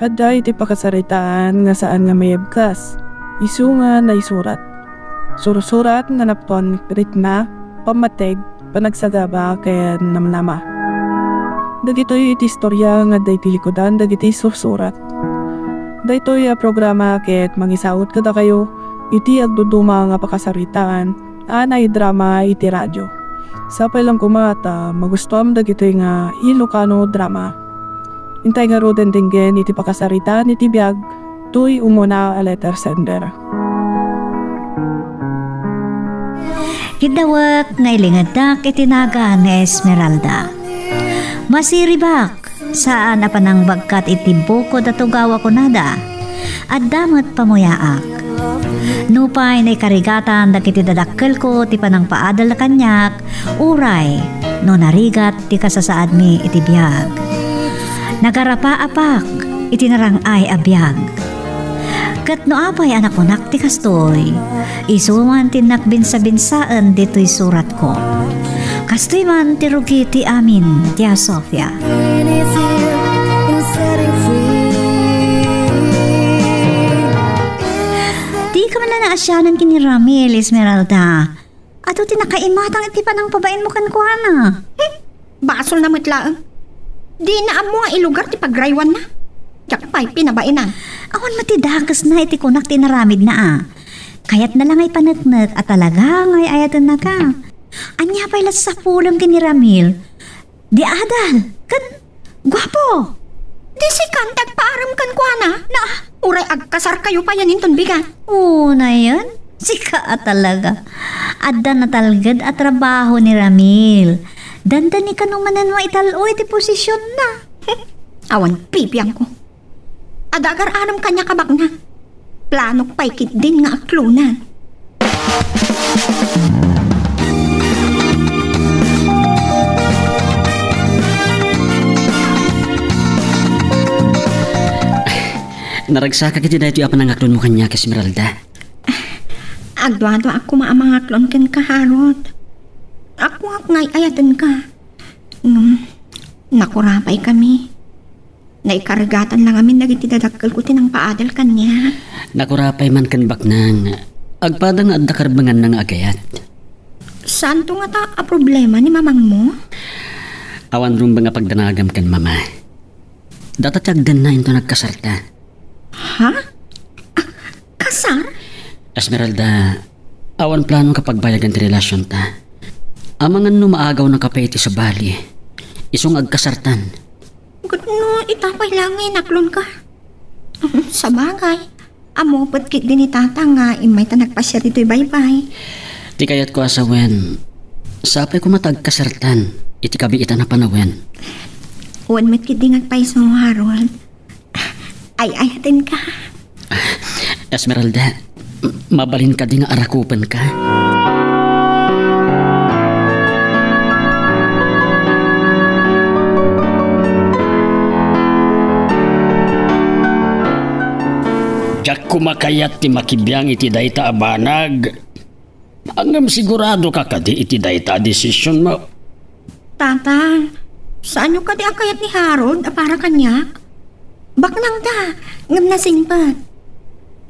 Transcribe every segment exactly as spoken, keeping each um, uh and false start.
Adda iti pakasaritaan nga saan nga mayabkas, isu nga naisurat. Sursurat nga nappuan ritma, pammateg, panagsagaba, ken namnama. Dagitoy iti istorya nga adda iti likudan dagiti sursurat. Daytoy a programa ket mangisaut kadakayo iti agduduma nga pakasaritaan a naidrama iti radio. Sapay lang koma ta magustuam dagitoy nga Ilocano drama. Intay ngaruden denggen iti pakasaritaan iti biag toy umuna a letter sender. Kiddawek nga ilingeddak iti nagan ni Esmeralda. Masiribak, saan a panangbagkat iti bukod a tugaw a kunada. Adda met pamuyaak. Nupay naikarigatan dagiti dadakkelko ti panangpaadal kaniak, uray no narigat ti kasasaadmi iti biag. Nagarapaapak iti narang-ay a biag. Ket no apay a nakunak ti kastoy, isu man ti nakbinsabinsaen ditoy suratko. Kastoy man ti rugi ti amin, Tia Sofia. Dika man la naasianan ken ni Ramil, Esmeralda. Adu ti nakaimatang iti panangpabainmo kenkuana. Hmm, basolna met laeng. Dina ammo nga ilugar ti pagraywanna. Diak pay pinabainan. Awan met ti dakesna iti kunak ti inaramidna a. Kayatna la nga ipaneknek a talaga nga ay-ayatennaka. Ania pay la sapulem ken ni Ramil? Di adal, ken guapo. Di sikan ti agpaaram kenkuana? Na, uray agkasarkayo payen inton bigat. Unayen, sika a talaga. Adda natalged a trabaho ni Ramil. Dandani kano manen maital-o iti posisionna. Awan bibiangko. Adda agar-arem kaniak a baknang. Planok pay ketdin nga aklonan. Naragsakak iti daytoy a panangaklonmo kaniak, Esmeralda. Agduaduaak koma a mangaklon kenka, Harold. Appoak nga ay-ayatenka. Ngem, nakurapay kami. Naikarigatan lang amin dagiti dadakkelko ti nangpaadal kaniak. Nakurapay man ken baknang. Agpada nga adda karbenganna nga agayat. Saanto ngata a problema ni mamangmo? Awan rumbeng a pagdanagam ken mama. Data ti agdenna inton agkasarta. Ha? Ah, kasar? Esmeralda, awan plano nga pagbayagan ti relasionta. Amangan no maagawnaka pay iti sabali. Isu nga agkasartan. Ket no ita pay la nga inaklonka? Sabagay, ammo met ketdi ni Tatang nga immay ta nagpasiar ditoy baybay. Ti kayatko a sawen, sapay koma ta agkasartan iti kabiitan a panawen. Wen met ketdi nga agpayso, Harold. Ay-ayatenka. Esmeralda, mabalin kadi nga arakupenka? Diak koma kayat ti makibiang iti dayta a banag. Ngem siguradoka kadi iti dayta a desisionmo? Tata, saanyo kadi a kayat ni Harold a para kaniak? Baknangda, ngem nasingpet.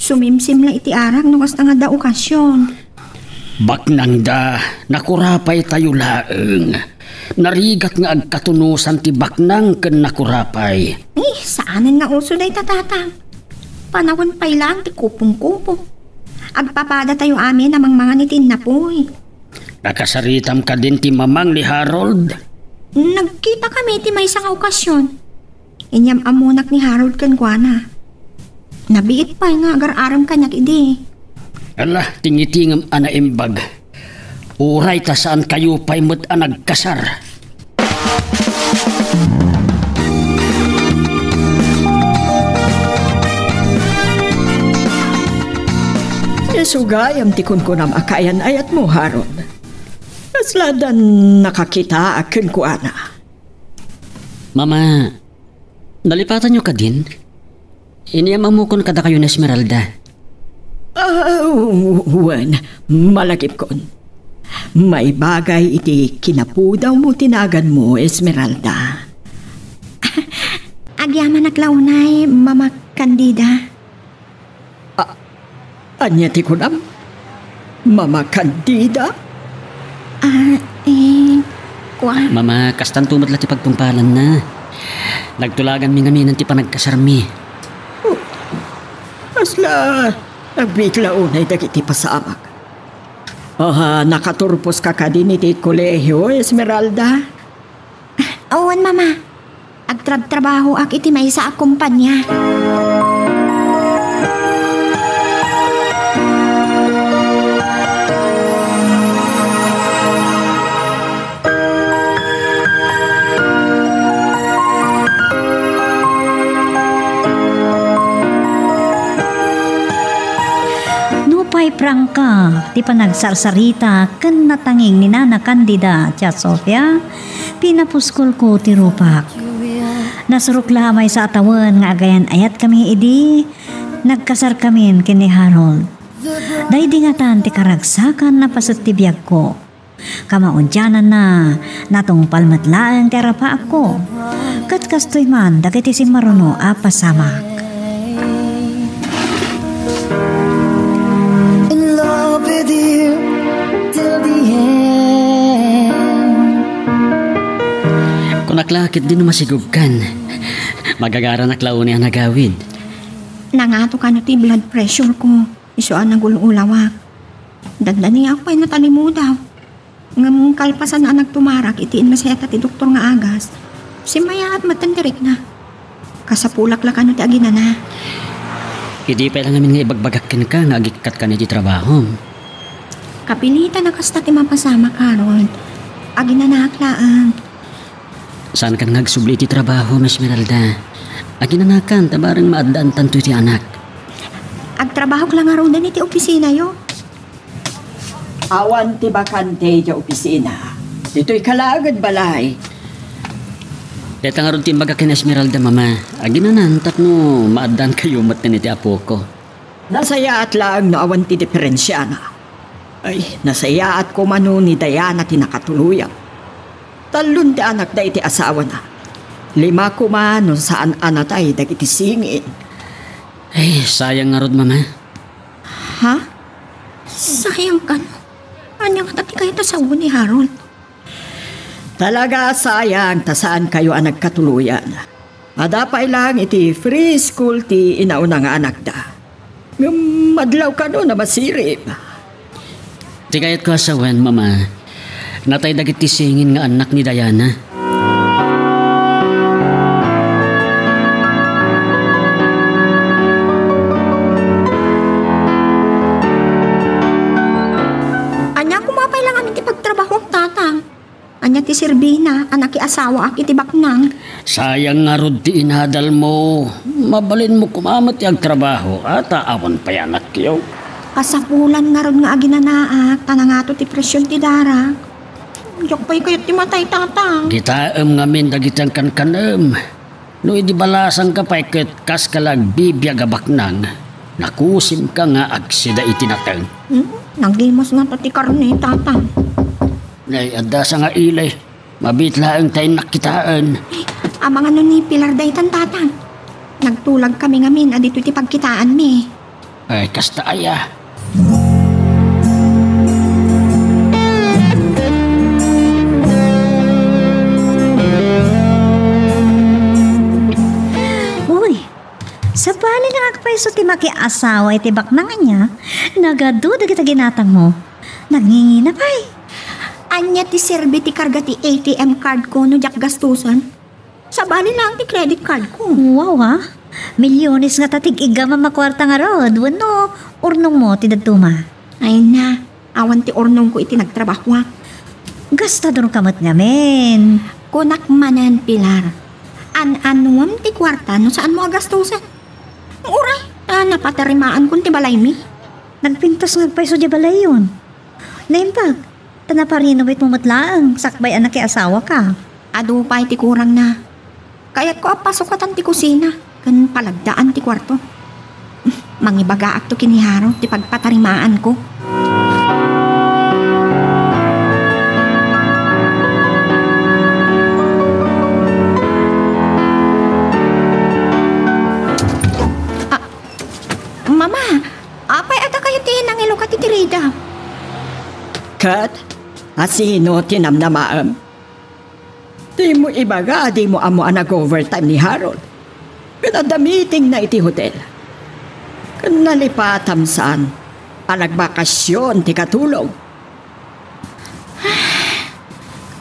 Sumimsim la iti arak no kasta nga adda okasion. Baknangda, nakurapaytayo laeng. Narigat nga agkatunosan ti baknang ken nakurapay. Eh, saanen nga uso dayta, Tata. Panawen pay laeng ti kupong-kupong. Agpapadatayo amin a mangmangan iti innapuy. Nakasaritam kadin ti mamang ni Harold? Nagkita kami iti maysa nga okasion. Inyam-ammonak ni Harold kenkuana. Nabiit pay nga agar-arem kaniak idi. Ala, tingitingem a naimbag. Uray ta saankayo pay met a nagkasar. Isu gayam ti kunkunam a kaayan-ayatmo, Harold. Kasla addan nakakitaak kenkuana. Mama, nalipatanyo kadin? Inyam-ammokon kadakayo ni Esmeralda. Ah, wen, malagipkon. Maibagay iti kinapudawmo ti naganmo, Esmeralda. Manak la unay, Mama Candida. A-, ania ti kunam? Mama Candida? Ah, eh, kua- Mama, kastanto met la ti pagtungpalanna. Nagtulaganmi ngamin ti panagkasarmi. Oh, kasla nagbiit la unay dagiti pasamak. Ah, nakaturposka kadin iti kolehio, Esmeralda? Awan, Mama. Agtrabtrabahoak iti maysa a kompania. Nupay prangka ti panagsarsarita ken natanging ni Nana Candida, Tia Sofia, pinapuskol ko ti rupak. Nasurok la a maysa a tawen nga agayan-ayatkami idi nagkasarkamin ken ni Harold. Daydi ngatan ti karagsakan a paset ti biagko. Kamaudiananna, natungpal met laeng ti arapaakko. Ket kastoy man dagiti simmaruno a pasamak. In love with you till the end. Kunak la, ket di no masigugkan. Magagaranak la unay a nagawid. Nangato kano ti blood pressure ko. Isu a nagul-ulawak. Dandaniak pay no talimudaw. Ngem kalpasan a nagtumarak iti inreseta ti doktor nga agas, simmayaat metten ti rikna. Kasapulak la kano ti aginana. Idi pay la ngamin nga ibagbagak kenka nga agikkat kano iti trabahom. Kapilitan a kasta ti mapasamak, Harold. Aginanaak laeng. Saankan nga agsubli iti trabahom, Esmeralda. Aginanakan ta bareng maaddaantanto iti anak. Agtrabahok la ngaruden iti opisinayo. Awan ti bakante idiay opisina. Ditoyka laeng ed balay. Dayta ngarud ti imbagak ken Esmeralda, Mama. Aginanan tapno maaddaankayo metten iti apoko. Nasayaat laeng no awan ti diferensiana. Ay, nasayaat koma no ni Diana ti nakatuloyan. Tallon ti anakda iti asawana. Lima koma no saan a natay dagiti singin. Ay, sayang ngarud, Mama. Ha? Sayang kano? Ania ngata ti kayat a sao ni Harold? Talaga a sayang ta saankayo a nagkatuloyan. Adda pay laeng iti free school ti inauna nga anakda. Ngem madlaw kano a masirib. Ti kayatko a sawen, Mama, natay dagiti singin nga annak ni Diana. Ania koma pay la ngamin ti pagtrabahoak, Tatang? Ania ti serbina a nakiasawaak iti baknang? Sayang ngarud ti inadalmo. Mabalinmo koma met ti agtrabaho, ta awan pay anakyo. Kasapulan ngarud nga aginanaak, ta nangato ti presion ti darak. Diak pay kayat ti matay, Tatang. Kitaem ngamin dagiti agkankanem. No idi balasangka pay ket kaska la agbibiag a baknang, nakusimka nga agsida iti nateng. Hmm? Nagimas ngata ti karne, Tatang. Nay, adda sa nga ili. Mabiit laeng ta innak kitaen. Amangan no ni Pilar daytan, Tatang. Nagtulagkami ngamin a ditoy ti pagkitaanmi. Ay, kasta aya. Uy, sabali nga agpayso ti makiasawa iti baknang ania, nagadu dagiti ginatangmo. Nagngingina pay. Ania ti serbi ti karga ti A T M card ko no diak gastusen? Sabali laeng ti credit card ko. Wow, ah. Milyones ngata ti ig-iggam a makuarta ngarud, wenno urnongmo ti dadduma? Ay na, awan ti urnongko iti nagtrabahoak. Gastadorka met ngamin. Kunak manen, Pilar. An-anuem ti kuarta no saanmo a gastusen? Uray, ta napatarimaanko ti balaymi. Nagpintas nga agpayso diay balayyon. Naimbag, ta naparenovate mo met laeng sakbay a nakiasawaka. Adu pay ti kurangna. Kayatko a pasukatan ti kusina ken palagdaan ti kuarto. Mangibagaakto ken ni Harold ti pagpatarimaanko. Ket, asino ti namnamaem? Dimo ibaga a dimo ammo a nag-overtime ni Harold. Ket adda meetingna iti hotel. Ket nalipatam saan a nagbakasyon ti katulong.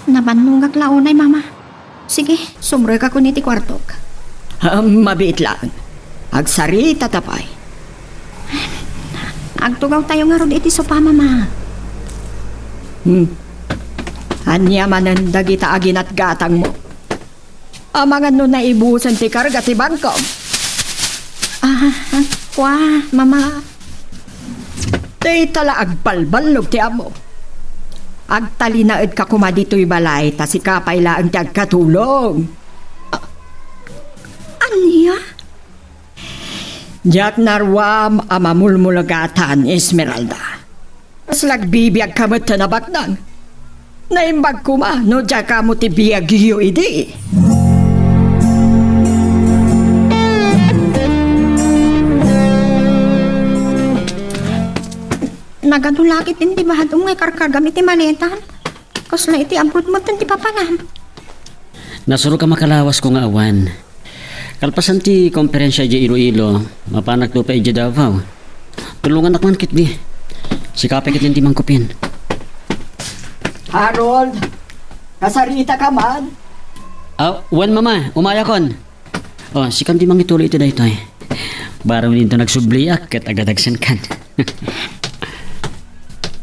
Nabannogak la unay, Mama. Sige, sumrekakon iti kuartok. Ah, mabiit laeng. Agsaritata pay. Agtugawtayo ngarud iti sopa, Mama. Hmm. Ania manen dagita a ginatgatangmo? Amangan no naibusen ti karga ti bangkom. Ah, kua, Mama. Dayta la agbalballog ti ammo. Agtalinaedka koma ditoy balay ta sika pay laeng ti agkatulong. Ania? Diak naruam a mamulmulgatan, Esmeralda. Kasla agbibiagka met a nabaknang. Naimbag koma no diak ammo ti biagyo idi. Nagadu la ketdin ti badom nga ikarkargam iti maletam. Kasla iti abroad met ti papanam. Nasurok a makalawasko nga awan. Kalpasan ti komperensia idiay Iloilo, mapanakto pay idiay Davao. Tulongannak man ketdi. Sika pay ketdin ti mangkupin. Harold, kasaritaka man? Ah, wen, Mama, umayakon. Oh, sikan ti mangituloy iti daytoy. Barang inton agsubliak ket agadagsenkan.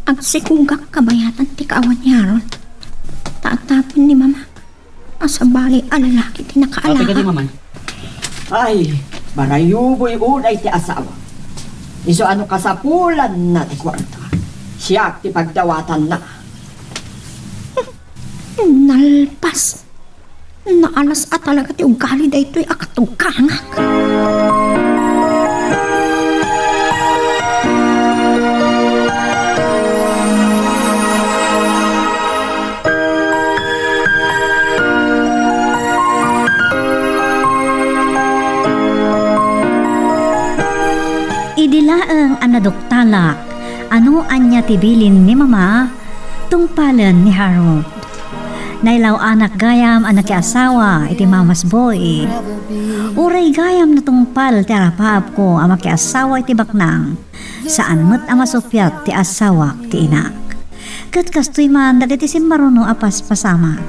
Agsikogak kabayatan ti kaawan ni Harold. Ta tapno ni Mama, a sabali a lalaki ti nakaalaga. Ate, kadi, Mama. Ay, barayuboy unay ti asawa. Isu a no kasapulanna ti kuarta, siak ti pagdawatanna. Nalpas. Naalas a talaga ti ugali daytoy a katugkangak. Idi laeng a naduktalak a no ania ti bilin ni Mama, tungpalen ni Harold. Nailaw-anak gayam a nakiasawa iti Mama's boy. Uray gayam natungpal ti arapaapko a makiasawa iti baknang, saan met a masuppiat ti asawak ti inak. Ket kastoy man dagiti simmaruno a paspasamak.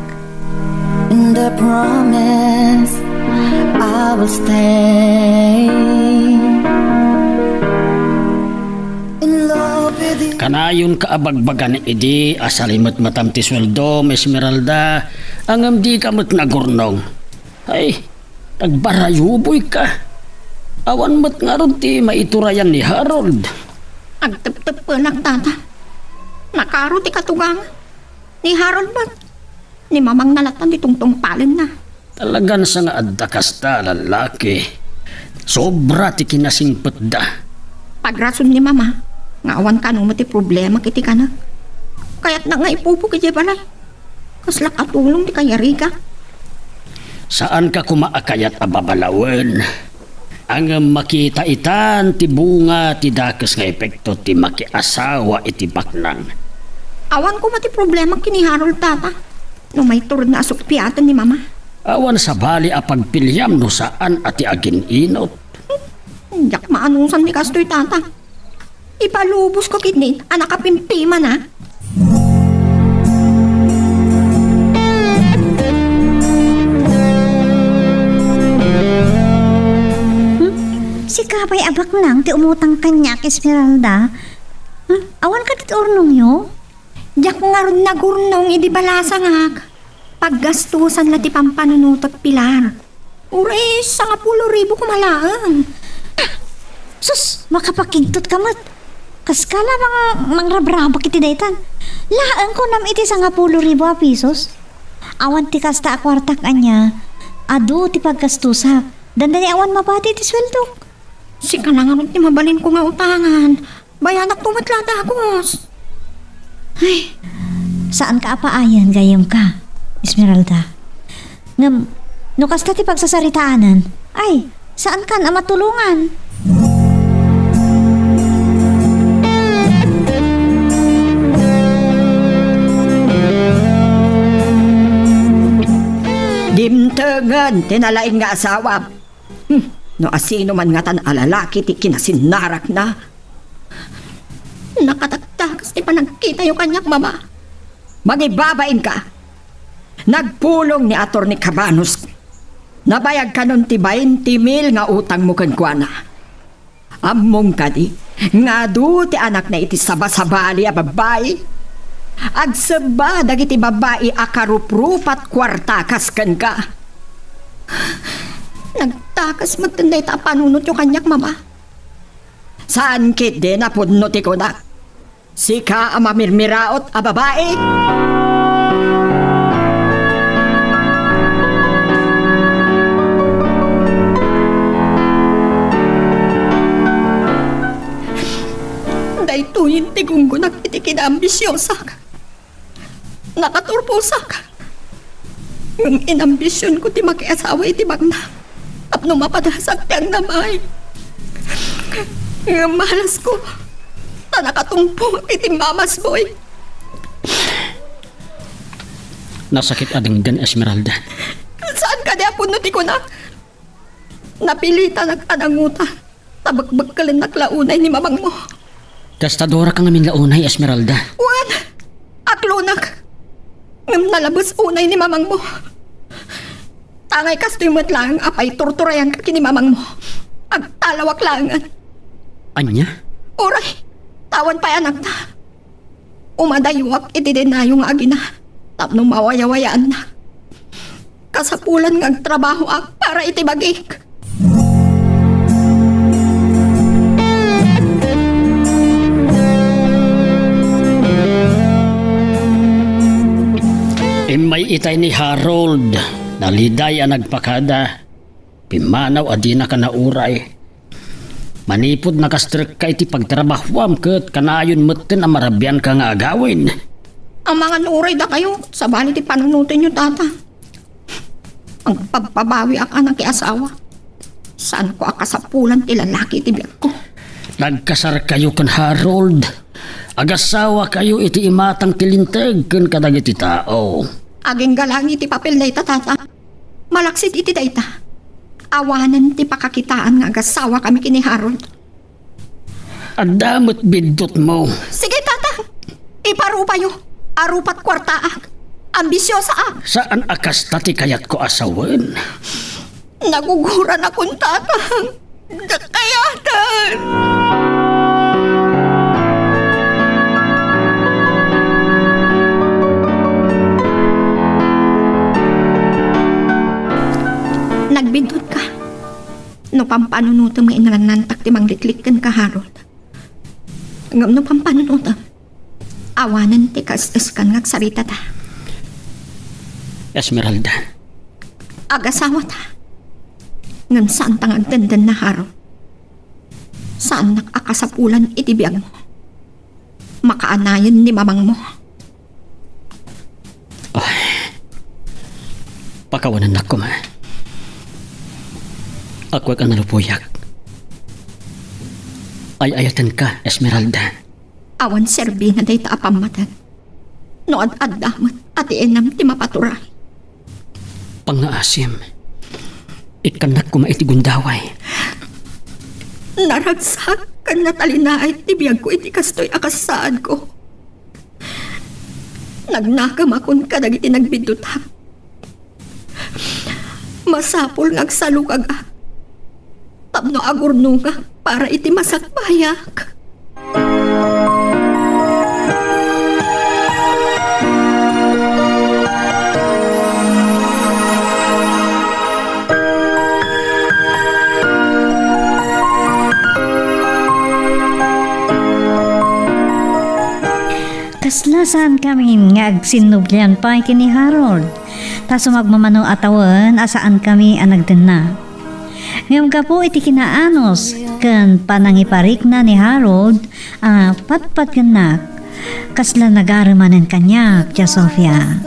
And I promise I will stay in love with you. Kanayonka a bagbagani idi a salimetmetam ti sueldom, Esmeralda, ngem dika met nagurnong. Ay, agbarayuboyka. Awan met ngarud ti maiturayan ni Harold. Agtepteppenak, Tata. Nakaro ti katugang. Ni Harold met, ni Mamang nalatan ti tungtungpalenna. Talagan sa nga adda kasta a lallaki. Sobra ti kinasingpetda. Pagrason ni Mama, nga awan kano met ti problema iti kanak. Kayatna nga ipupok idiay balay. Kasla katulong ti kayarigak. Saanka koma a kayat a babalawen. Ngem makita itan ti bunga ti dakes nga epekto ti makiasawa iti baknang. Awan koma ti problema ken ni Harold, Tata. No maiturod a suppiaten ni Mama. Awan sabali a pagpiliam no saan a ti agin-inot. Diak maanusan ti kastoy, Tata. Ipalubosko ketdin a nakapimpimana. Hmm? Sika pay a baknang ti umutang kaniak, Esmeralda. Hmm? Awan kadi ti urnongyo? Diak ngarud nagurnong idi balasangak. Paggastusanna ti pampanunotek, Pilar. Uray, sangapulo ribu koma laeng. Ah! Sus, makapakigtot ka met. Kaska la mang-, mangrabrabak iti daytan. Laeng kunam iti sangapulo ribu a pisos? Awan ti kasta a kuartak ania, adu ti paggastusak. Dandani awan mabati ti sueldok. Sika la ngarud ti mabalinko nga utangan. Bayanakto met la a dagus. Ay, saanka a paayen gayyemka, Esmeralda. Ngem, no kasta ti pagsasaritaanan, ay, saankan a matulongan. Dimtengen ti nalaing nga asawam. Hmm, no asino man ngatan a lalaki ti kinasinnarakna. Nakataktakas ti panagkitayo kaniak, Mama. Mangibabain ka. Nagpulong ni Attorney Cabanos. Nabayag kanon ti bainte mil nga utangmo kenkuana. Ammom kadi nga adu ti anakna iti sabasabali a babbai? Agsebba dagiti babbai a karuprupat kuarta kas kenka. Nagtakas metten dayta a panunotyo kaniak, Mama. Saan ketdi a pudno ti kunak. Sika a mamirmiraot a babai! Daytoyen ti gunggonak iti kinaambisiosak. Nakaturposak. Ngem inambisionko ti makiasawa iti bagna tapno mapadasak ti agnamay. Ngem malasko ta nakatungpong iti mamasboy. Nasakit a denggen, Esmeralda. Saan kadi a pudno ti kunak? Napilitanak a nangutang. Ta bekbekkelennak la unay ni mamangmo. Kasta duraka ngamin la unay, Esmeralda. Wen, aklonak. Ngem nalabes unay ni mamangmo. Tangay kastoy met laeng a pay turturayanka ken ni mamangmo. Agtalawak laengen. Ania? Uray, ta awan pay anakna. Umadayuak iti denayo nga agina tapno mawayawayaannak. Kasapulan nga agtrabahoak para iti bagik. Immay itay ni Harold, naliday a nagpakada. Pimmanaw a dinaka nauray. Manipud nakastrekka iti pagtrabahoam ket kanayon metten a marabianka nga agawid. Amangan uray dakayo, sabali ti panunotenyo, Tata. Agpagpabawiak a nakiasawa. Saanko a kasapulan ti lalaki iti biagko. Nagkasarkayo ken Harold. Agasawakayo iti imatang ti linteg ken kadagiti tao. Agingga laeng iti papel dayta, Tata. Malaksid iti dayta, awanen ti pakakitaan nga agasawakami ken ni Harold. Adda met biddutmo. Sige, Tata. Iparupayo. Arupat kuartaak. Ambisiosaak. Saan a kasta ti kayatko a sawen. Naguguranakon, Tata. Dakayatan! Nagbiddut ka. No pampanunotem nga inarannantak ti mangliklik kenka, Harold. Ngem no pampanunotem, awanen ti kaes-eskan nga agsarita ta. Esmeralda. Agasawata. Ngem saanta nga agdenden na, Harold. Saannak a kasapulan iti biagmo. Makaanayen ni mamangmo. Ay, pakawanennak koma. Agkuak a nalupoyak. Ay-ayatenka, Esmeralda. Awan serbina dayta a pammateg. No ad-adda met a ti inam ti mapaturay. Pangngaasim, ikkannak koma iti gundaway. Naragsak ken natalinaed ti biagko iti kastoy a kasaadko. Nagnakemakon kadagiti nagbiddutak. Masapul nga agsalukagak tapno agurnongak para iti masakbayak. Kasla saankami nga agsinnublian pay ken ni Harold, ta sumagmamano a tawen a saankami a nagdennag. Ngem gapu iti kinaanus ken panangiparikna ni Harold a patpatgennak, kasla nagarem manen kaniak, Tia Sofia.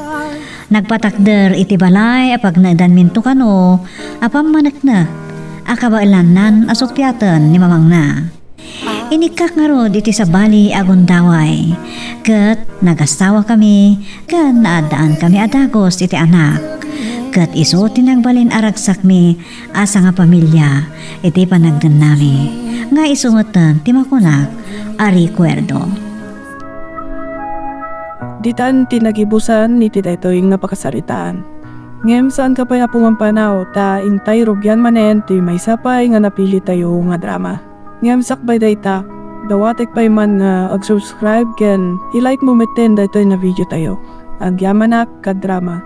Nagpatakder iti balay a pagnaedanminto kano a pammaneknek a kabaelannan a suppiaten ni mamangna. Inikkak ngarud iti sabali a gundaway, ket nagasawakami ken naaddaankami a dagus iti anak. Ket isu ti nagbalin a ragsakmi a sangapamilia iti panagdennami, nga isu metten ti makunak a rekuerdo. Ditan ti nagibusan iti daytoy nga pakasaritaan. Ngem saanka pay a pumampanaw ta intay rugian manen ti maysa pay nga napilitayo nga drama. Ngem sakbay dayta, dawatek pay man nga ag-subscribe ken i-like mo metten daytoy nga video tayo. Agyamanak, kadrama.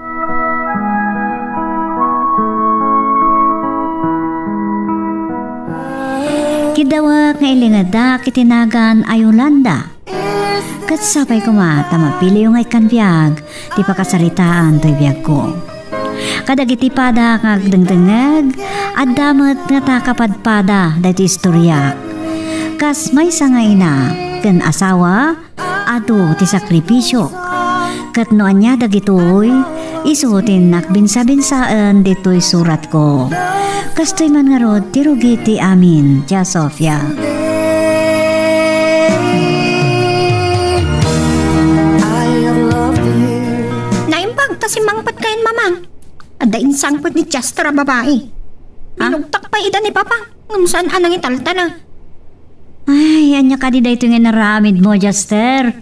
Kiddawek nga ilingedak iti nagan a Yolanda. Ket sapay koma ta mapiliyo nga ikkan biag ti pakasaritaan toy biagko. Kadagiti pada nga agdengdengngeg, adda met nga ta kapadpada daytoy istoriak. Kas maysa nga ina ken asawa, adu ti sakripisiok. Ket no ania dagitoy, isu ti nakbinsabinsaen ditoy suratko. Kastoy man ngarud ti rugi ti amin, Tia Sofia. Naimbag ta simmangpet kayon, Mamang. Adda insangpet ni Chester a babai. Ha? Binugtak pay ida ni Papa, ngem saan a nangitaltalek. Ay, ania kadi daytoy nga inaramidmo, Chester?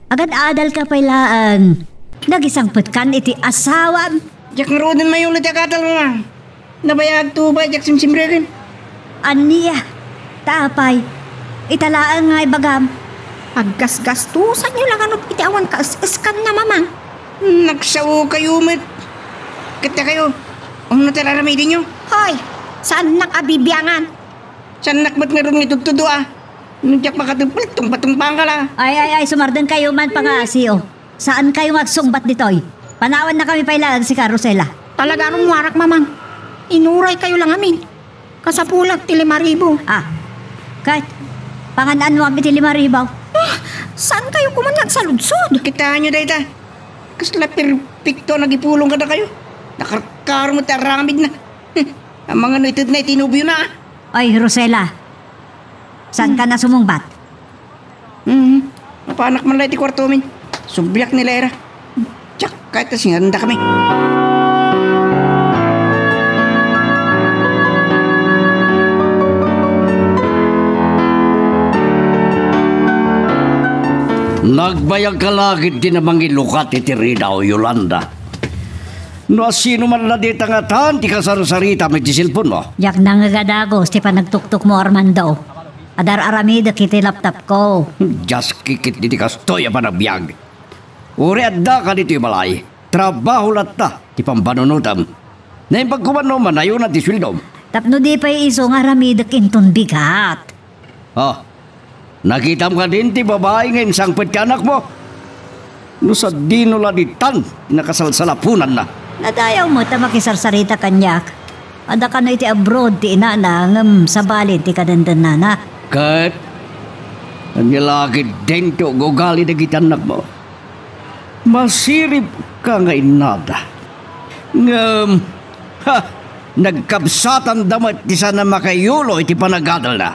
Agad-adalka pay laeng. Nagisangpetkan iti asawam. Diak ngaruden mayulo ti agadalmo, Mama. Nabayag to ba, diak simsimregen. Ania? Ta apay, ita laeng nga ibagam. Paggasgastosanyo la ngarud iti awan kaes-eskanna, Mamang. Nagsao kayo met. Ket dakayo, umno ti ar-aramidenyo? Hoy, saannak a bibiangan. Saannak met ngarud nga itudtudo a. No diak makatungpal, tungpatungpangka la. Ay, ay, ay, sumardengkayo man, pangngaasim. Saankayo nga agsungbat ditoy. Panawannakami pay laeng sika, Rosella. Talaga rummuarak, Mamang. Inuraykayo la ngamin. Kasapulak ti lima ribu. Ah, ket, pangan-anuam iti lima ribu? Ah, saankayo koma nga agsaludsod? Kitaenyo dayta. Kasla perpekto a nagipulong kadakayo. Nakarkaro met ti aramidna. Amangan no itedna iti nobiona, ah. Ay, Rosella, saanka a sumungbat? Hmm. Mapanak man la iti kuartomin. Subliak ni Lera. Diak kayat a singarendakami. Nagbayagka la ketdi a mangilukat iti ridaw, Yolanda. No asino man la dita nga tan ti kasarsaritam iti cellphone mo? Diak nangngeg a dagus ti panagtuktok mo, Armando. Adar-aramidek iti laptop ko. Diak kikit diti kastoy a panagbiag. Uray addaka ditoy balay, trabaho latta ti pambanunotam. Naimbag koma no manayona ti sueldom. Tapno di pay isu nga aramidek inton bigat. Ah, nakitam kadin ti babai nga insangpet ti anakmo? No sadino la ditan nakasalsalaponanna. Nadayaw met a makisarsarita kaniak. Adda kano iti abroad ti inana ngem sabali ti kadendennana. Ket ania la ketdin ti ugali dagiti annakmo? Masiribka nga innada. Ngem, ha, nagkabsatanda met ti saan a makaiulo iti panagadalna.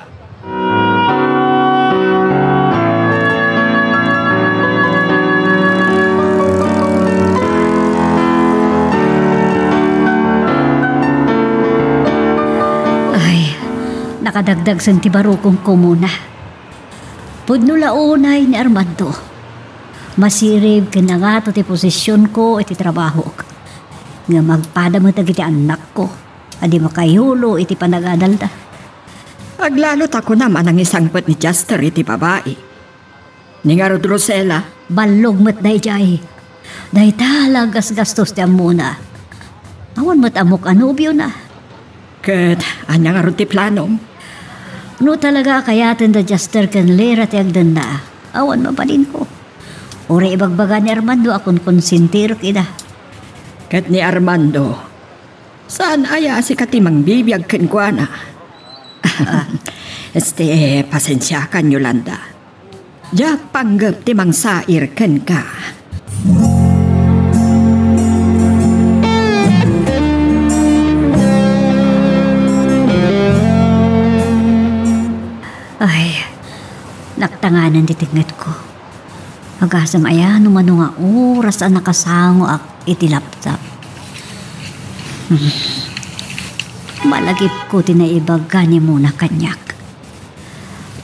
Ay, nakadagdagsen ti baro kong komuna. Pudno la unay ni Armando. Masirib ken nangato ti posisionko iti trabahok. Ngem agpada met dagiti annakko a di makaiulo iti panagadalda. Aglalo ta kunam a nangisangpet ni Chester iti babai. Ni ngarud, Rosella. Ballog met daydiay. Dayta la gasgastos ti ammona. Awan met ammok a nobiona. Ket ania ngarud ti planom? No talaga a kayaten da Chester ken Lera ti agdenna, awan mabalinko. Uray ibagbaga ni Armando a konkonsentirek ida. Ket ni Armando, saan aya a sika ti mangbibiag kenkuana? Este, pasensiakan, Yolanda. Diak panggep ti mangsair kenka. Ay, naktanganen ti tengngedko. Agasem aya no mano nga oras a nakasangoak iti laptop. Malagipko ti naibaga ni Mona kaniak.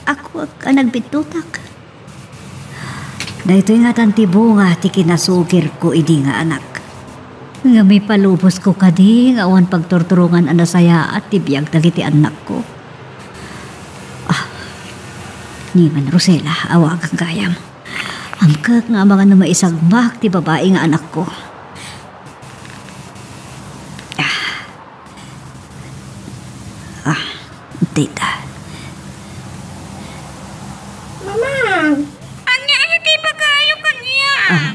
Akuak a nagbiddutak. Daytoy ngatan ti bunga ti kinasukirko idi nga anak. Ngem ipalubosko kadi nga awan pagturturongan a nasayaat ti biag dagiti annakko. Ah, ni man Rosela, awagan gayam. Amkek nga amangan no maisagmak ti babai nga anakko. Ah. Ah, dita. Mamang! Ania iti ibagayo kaniak? Ah,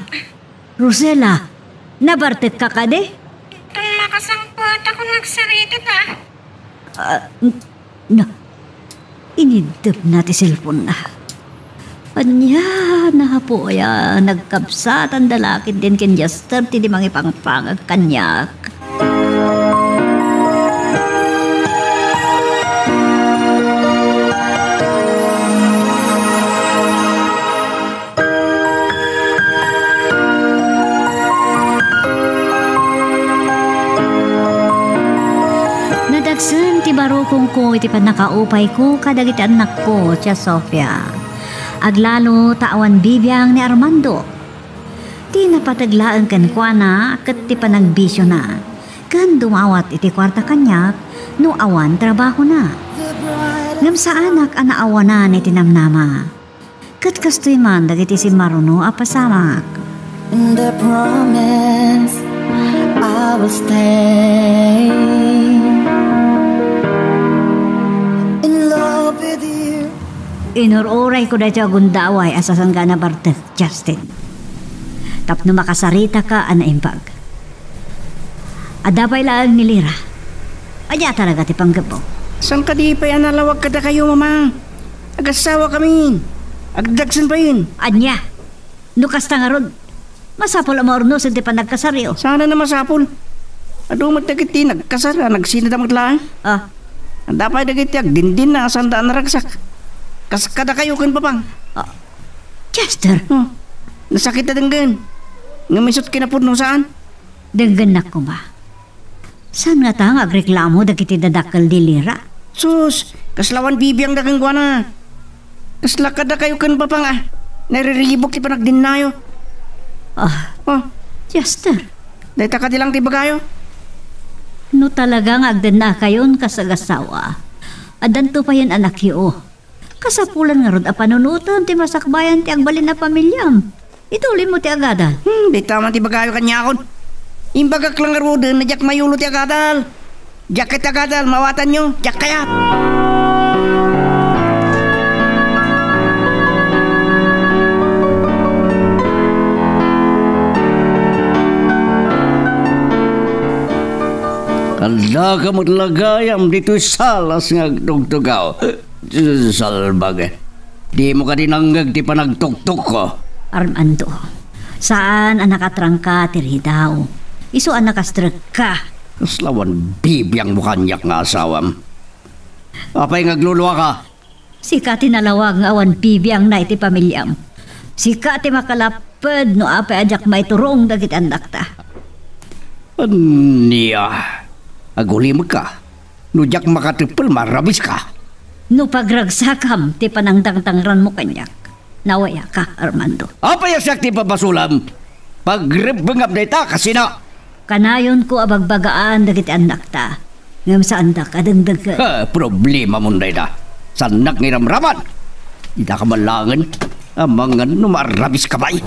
Rosela, nabartekka kadi? Itan makasangpet a kun nagsarita ta. Ah, n-, na, iniddepna ti cellphone-na. Ania, napo aya, nagkabsatanda la ketdin ken Chester ti di mangipangpangag kaniak. Nadagsen ti barukongko iti pannakaupayko kadagiti annakko, Tia Sofia. Aglalo ta awan bibiang ni Armando. Ti napateg laeng kenkuana ket ti panagbisiona, ken dumawat iti kuarta kaniak no awan trabahona. Ngem saanak a naawanan iti namnama. Ket kastoy man dagiti simmaruno a pasamak. And I promise I will stay in love with you. Inur-urayko daytoy a gundaway a sasangga a nabartek, Justin. Tapno makasaritaka a naimbag. Adda pay laeng ni Lira. Ania talaga ti panggepmo? Saan kadi pay a nalawag kadakayo, Mama? Agasawa kami. Agdagsen payen. Ania? No kasta ngarud, masapul a maurnosen ti panagkasaryo. Saan a masapul? Adu met dagiti nagkasar a nagsinada met laeng. Ah. Adda pay dagiti agdindinna a saanda a naragsak. Kas kadakayo ken Papang. Ah. Chester! Oh, nasakit a denggen. Ngem isut kinapudno saan? Denggennak koma. Saan ngata nga agreklamo dagiti dadakkel ni Lira? Sus, kasla awan bibiangda kenkuana. Kasla kadakayo ken Papang a nariribuk ti panagdinnayo. Ah, Oh, Chester. Dayta kadi lang ti ibagayo. No talaga nga agdennakayon kas agasawa, addanto payen anakyo. Kasapulan ngarud a panunotem ti masakbayan ti agbalin a pamiliam. Ituloymo ti agadal. Hmm, dayta man ti ibagayo kaniakon. Imbagak lang ngaruden a diak mayulo ti agadal. Diak ket agadal, maawatanyo. Diak kayat. Kaldaka met la gayam ditoy salas nga agtugtugaw. Salbag. Dimo kadi nangngeg ti panagtuktukko? Armando, saan a nakatrangka ti ridaw. Isu a nakastrekka. Kasla awan bibiangmo kaniak nga asawam. Apay nga agluluaka? Sika ti nalawag nga awan bibiangna iti pamiliam. Sika ti makalapped no apay a diak maiturong dagiti annakta. Ania? Agulimekka? No diak makateppel, marabiska. No pagragsakam ti panangtangtangranmo kaniak, nawayaka, Armando. Apay a siak ti pabasolam? Pagrebbengam dayta, kasina? Kanayonko a bagbagaan dagiti annakta, ngem saandak a dengdenggen. Ha, problemamon dayta. Saannak nga iramraman. Dita ka malangen. Amangan no marabis ka pay.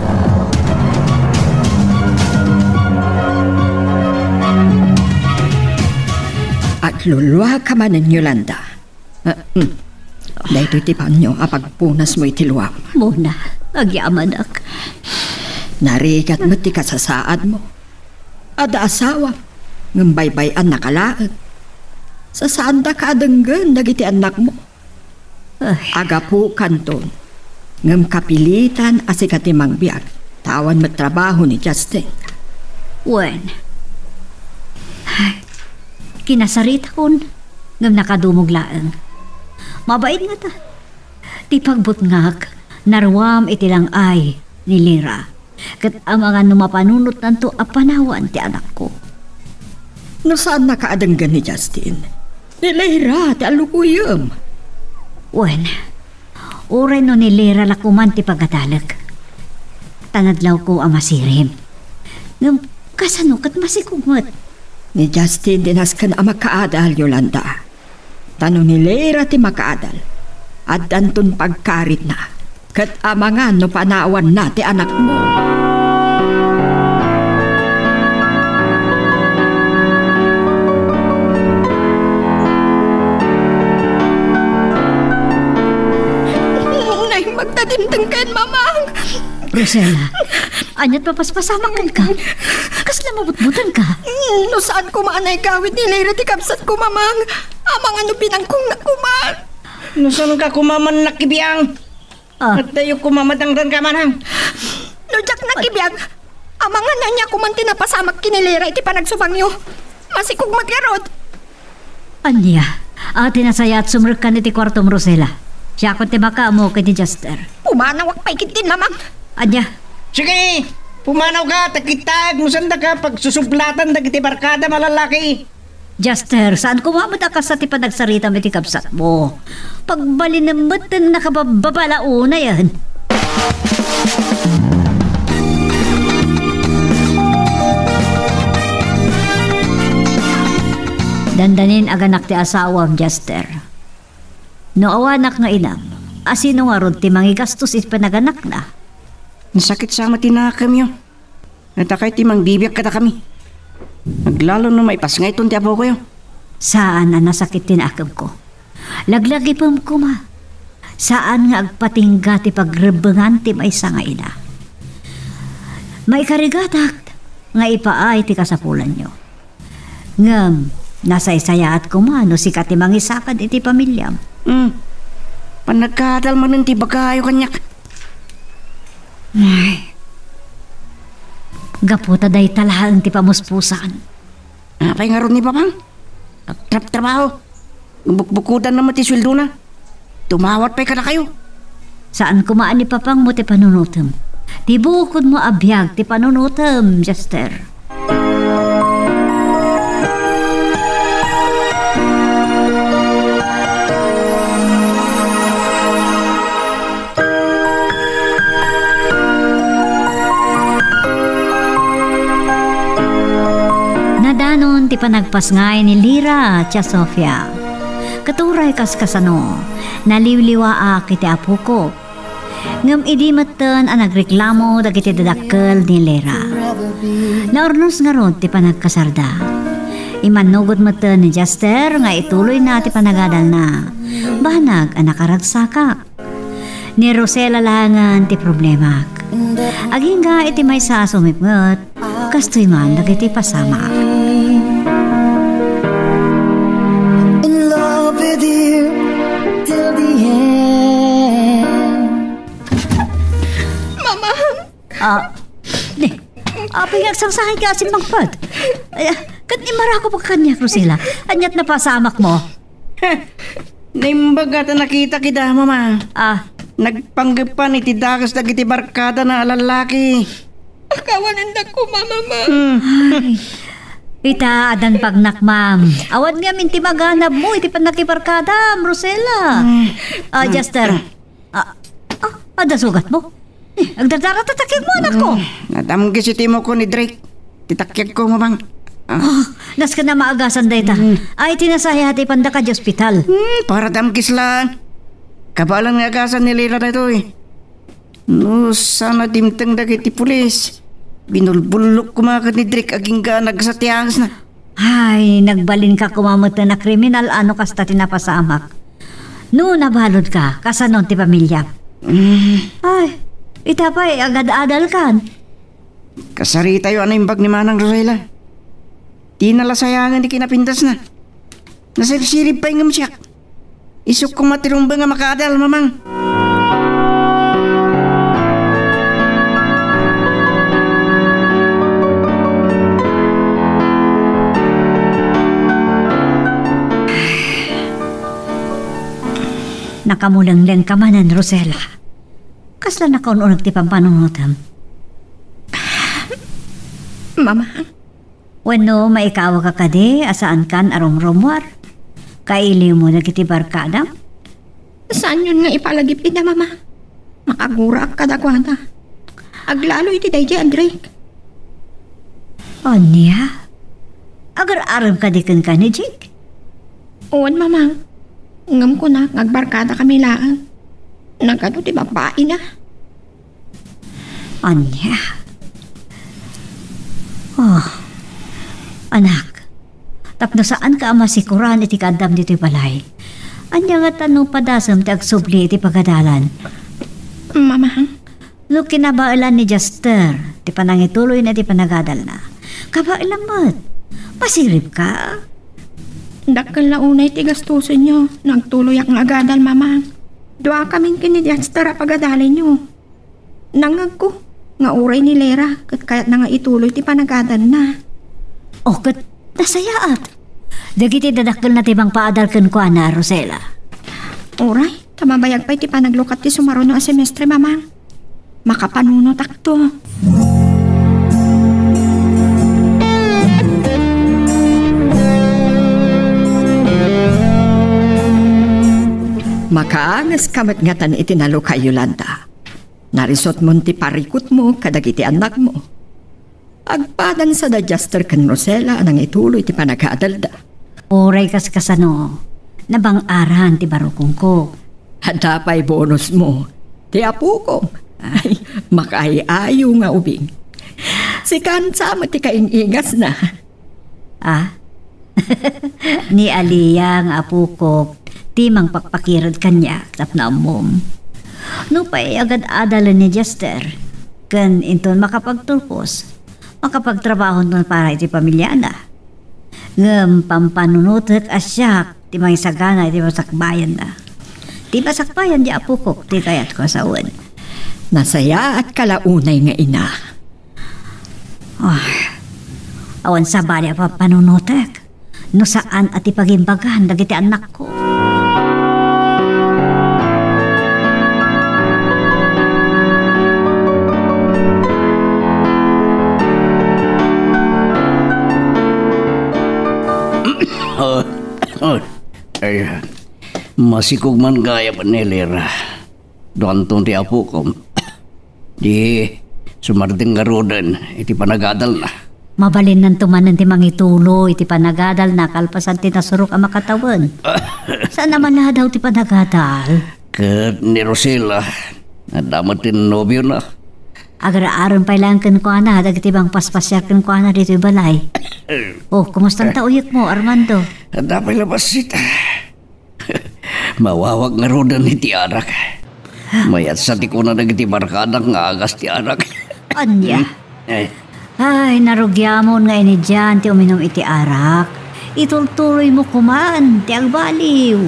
Agluluaka manen, Yolanda. Ah, hmm. Daytoy ti pangnyo a pagpunasmo iti luam. Mona, agyamanak. Narigat met ti kasasaadmo. Adda asawa, ngem baybay-annaka laeng. Sasaandaka a denggen dagiti annakmo. Ay. Agapukanton, ngem kapilitan a sika ti mangbiag, ta awan met trabaho ni Justin. Wen. Ay, kinasaritakon, ngem nakadumog laeng. Mabain ngata. Ti pagbutngak, naruam iti lang-ay ni Lira. Ket amangan no mapanunotnanto a panawan ti anakko. No saannaka a denggen ni Justin, ni Lira ti allukuyem. Wen, uray no ni Lira la koman ti pagadalek, ta nadlawko a masirib. Ngem kasano ket masikog met? Ni Justin ti nasken a makaadal, Yolanda. Ta no ni Lira ti makaadal, addanton pagkaritna, ket amangan no panawanna ti anakmo. Naimbag ta dimtengka, Mamang. Rosella, ania't mapaspasamak kenka? Kasla mabutbutanka? Mm, no saan koma a naigawid ni Lira ti kabsatko, Mamang, amangan no pinangkongna koma. No saanka koma man nakibiang? Ah. Addayo koma madangdanka, Manang. No diak nakibiang, amangan ania koman ti napasamak ken ni Lira iti panagsubangyo. Masikog met ngarud. Ania? A, ti nasayaat sumrekkan iti kuartom, Rosella. Siakon ti makaammo ken ni Justin. Pumanawak pay ketdin, Mamang. Ania? Sige, pumanawka, ta kittaek no saandaka pagsusublatan dagiti barkadam a lallaki. Justin, saan koma met a kasta ti panagsaritam iti kabsatmo. Pagbalinem met ti nakababbabalaonayen. Dandanin aganak ti asawam, Justin. No awanak nga inam, asino ngarud ti mangigastos iti panaganakna? Nasakit sa met ti nakemyo. Adda kay ti mangbibiag kadakami. Aglalo no maipasngayton ti apokoyo. Saan a nasakit ti nakemko. Laglagipem koma. Saan nga agpatingga ti pagrebbengan ti maysa nga ina. Maikarigatak nga ipaay ti kasapulanyo. Ngem, nasaysayaat koma no sika ti mangisakad iti pamiliam. Hmm. Panagkadal manen ti ibagayo kaniak. Ay. Gapu ta dayta laeng ti pamuspusan. Apay ngarud ni Papang? Agtraptrabaho. Bukbukodanna met ti sueldona. Tumawat pay kadakayo. Saan koma a ni Papangmo ti panunotem. Ti bukodmo a biag ti panunotem, Justin. Nadanon ti panagpasngay ni Lira ken Sofia. Ket uray kas kasano, naliwliwaak iti apokok. Ngem idi metten a nagreklamo dagiti dadakkel ni Lira, naurnos ngarud ti panagkasarda. Immannugot metten ni Justin nga ituloyna ti panagadalna. Banag a nakaragsakak. Ni Rosella laengen ti problemak. Agingga iti maysa a sumipnget, kastoy man dagiti pasamak. In love with you till the end. Mama! Ah, ni, apay nga agsangsangit ka a simmangpet? Ay, ah, ket immarako pa kaniak, Rosella. Ania't napasamakmo? Naimbag ta nakitak ida, Mama. Ah. Nagpanggeppan iti dakes dagiti barkadana a lallaki. Akawanendak koma, Mama. Hmm. Ay. Ita, addan pagnak, ma'am. Awan ngamin ti maganabmo iti pannakibarkadam, Rosella. Hmm. Ah, Justin. Ah, ah, adda sugatmo? Eh, agdardara ta takiagmo, anakko. Hmm, nadamgis iti imuko ni Drake. Ti takiagko, Mamang. Ah. Ah, nasken a maagasan dayta. Hmm. Ay, ti nasayaat, ipandaka iti ospital. Hmm, para damgis laeng. Kabaelan nga agasan ni Lira daytoy. No saan a dimteng dagiti pulis, binulbullok koma ket ni Drake agingga nagsatiangesna. Ay, nagbalinka koma met a kriminal a no kasta ti napasamak. No nabaludka, kasano ti pamiliam? Mm. Ay, ita pay, agad-adalkan. Kasaritayo a naimbag ni Manang Rosella. Dina la sayangen ti kinapintasna. Nasirsirib pay ngem siak. Isukko met ti rumbeng a makaadal, Mamang. Nakamulengleng ka manen, Rosella. Kasla nakaun-uneg ti pampanunotem? Mamang, Wenno, maikawaka kadi a saankan a rumrummuar? Kailiwmo dagiti barkadam? Saanyon nga ipalagip ida, Mama. Makaguraak kadakuada. Aglalo iti daydiay a Drake. Ania? Agar-arem kadi kenka ni Jake? Wen, Mamang. Ngem kunak nga agbarkadakami laeng. Nagadu ti babaina. Ania? Oh, anak, tapno saanka a masikuran iti kaaddam ditoy balay, ania ngata no padasem ti agsubli iti pagadalan? Mamang. No kinabaelan ni Jaster ti panangituloyna iti panagadalna, kabaelam met. Masiribka? Dakkel la unay ti gastusenyo no agtuloyak nga agadal, Mamang. Duakamin ken ni Jaster a pagadalinyo. Nangngegko nga uray ni Lera ket kayatna nga ituloy ti panagadalna. O, ket nasayaat. Dagiti dadakkelna ti mangpaadal kenkuana, Rosela. Uray, ta mabayag pay ti panaglukat ti sumaruno a semestre, Mamang. Makapanunotakto. Makaangeska met ngatan iti nalukay, Yolanda. Narisotmon ti parikutmo kadagiti annakmo. Agpadan sada Jaster ken Rosela a nangituloy ti panagadalda. Uray kaskasano, nabang-aran ti barukongko. Adda pay bonusmo, ti apokom. Ay, makaay-ayo nga ubing. Sikan sa met ti kaing-ingasna. Ah? Ni Alia nga apokok ti mangpakpakirud kaniak tapno ammom. Nupay agad-adalen ni Jaster, ken inton makapagturpos, makapagtrabahonto para iti pamiliana. Ngem pampanunotek a siak ti mangisagana iti masakbayanna. Ti masakbayan ti apokok ti kayatko a sawen. Nasayaatka la unay nga ina. Ah, awan sabali a pampanunotek no saan a ti pagimbagan dagiti annakko. Ah, ah, ay, masikog man gayam ni Lera. Duanton ti apokom. Di, sumardeng ngaruden iti panagadalna. Mabalinnanto manen ti mangituloy iti panagadalna kalpasan ti nasurok a makatawen. Saan a maladaw ti panagadal? Ket ni Rosela, adda met ti nobiona. Agar-arem pay laeng kenkuana dagiti mangpaspasiar kenkuana ditoy balay. Oh, kumusta ta uyekmo, Armando? Adda pay la bassit. Mawawak ngaruden iti arak. Mayat sa ti kuna dagiti barkadak nga agas ti arak. Ania? Eh. Ay, narugiamon nga inidian ti uminum iti arak. Itultuloymo koman ti agbaliw.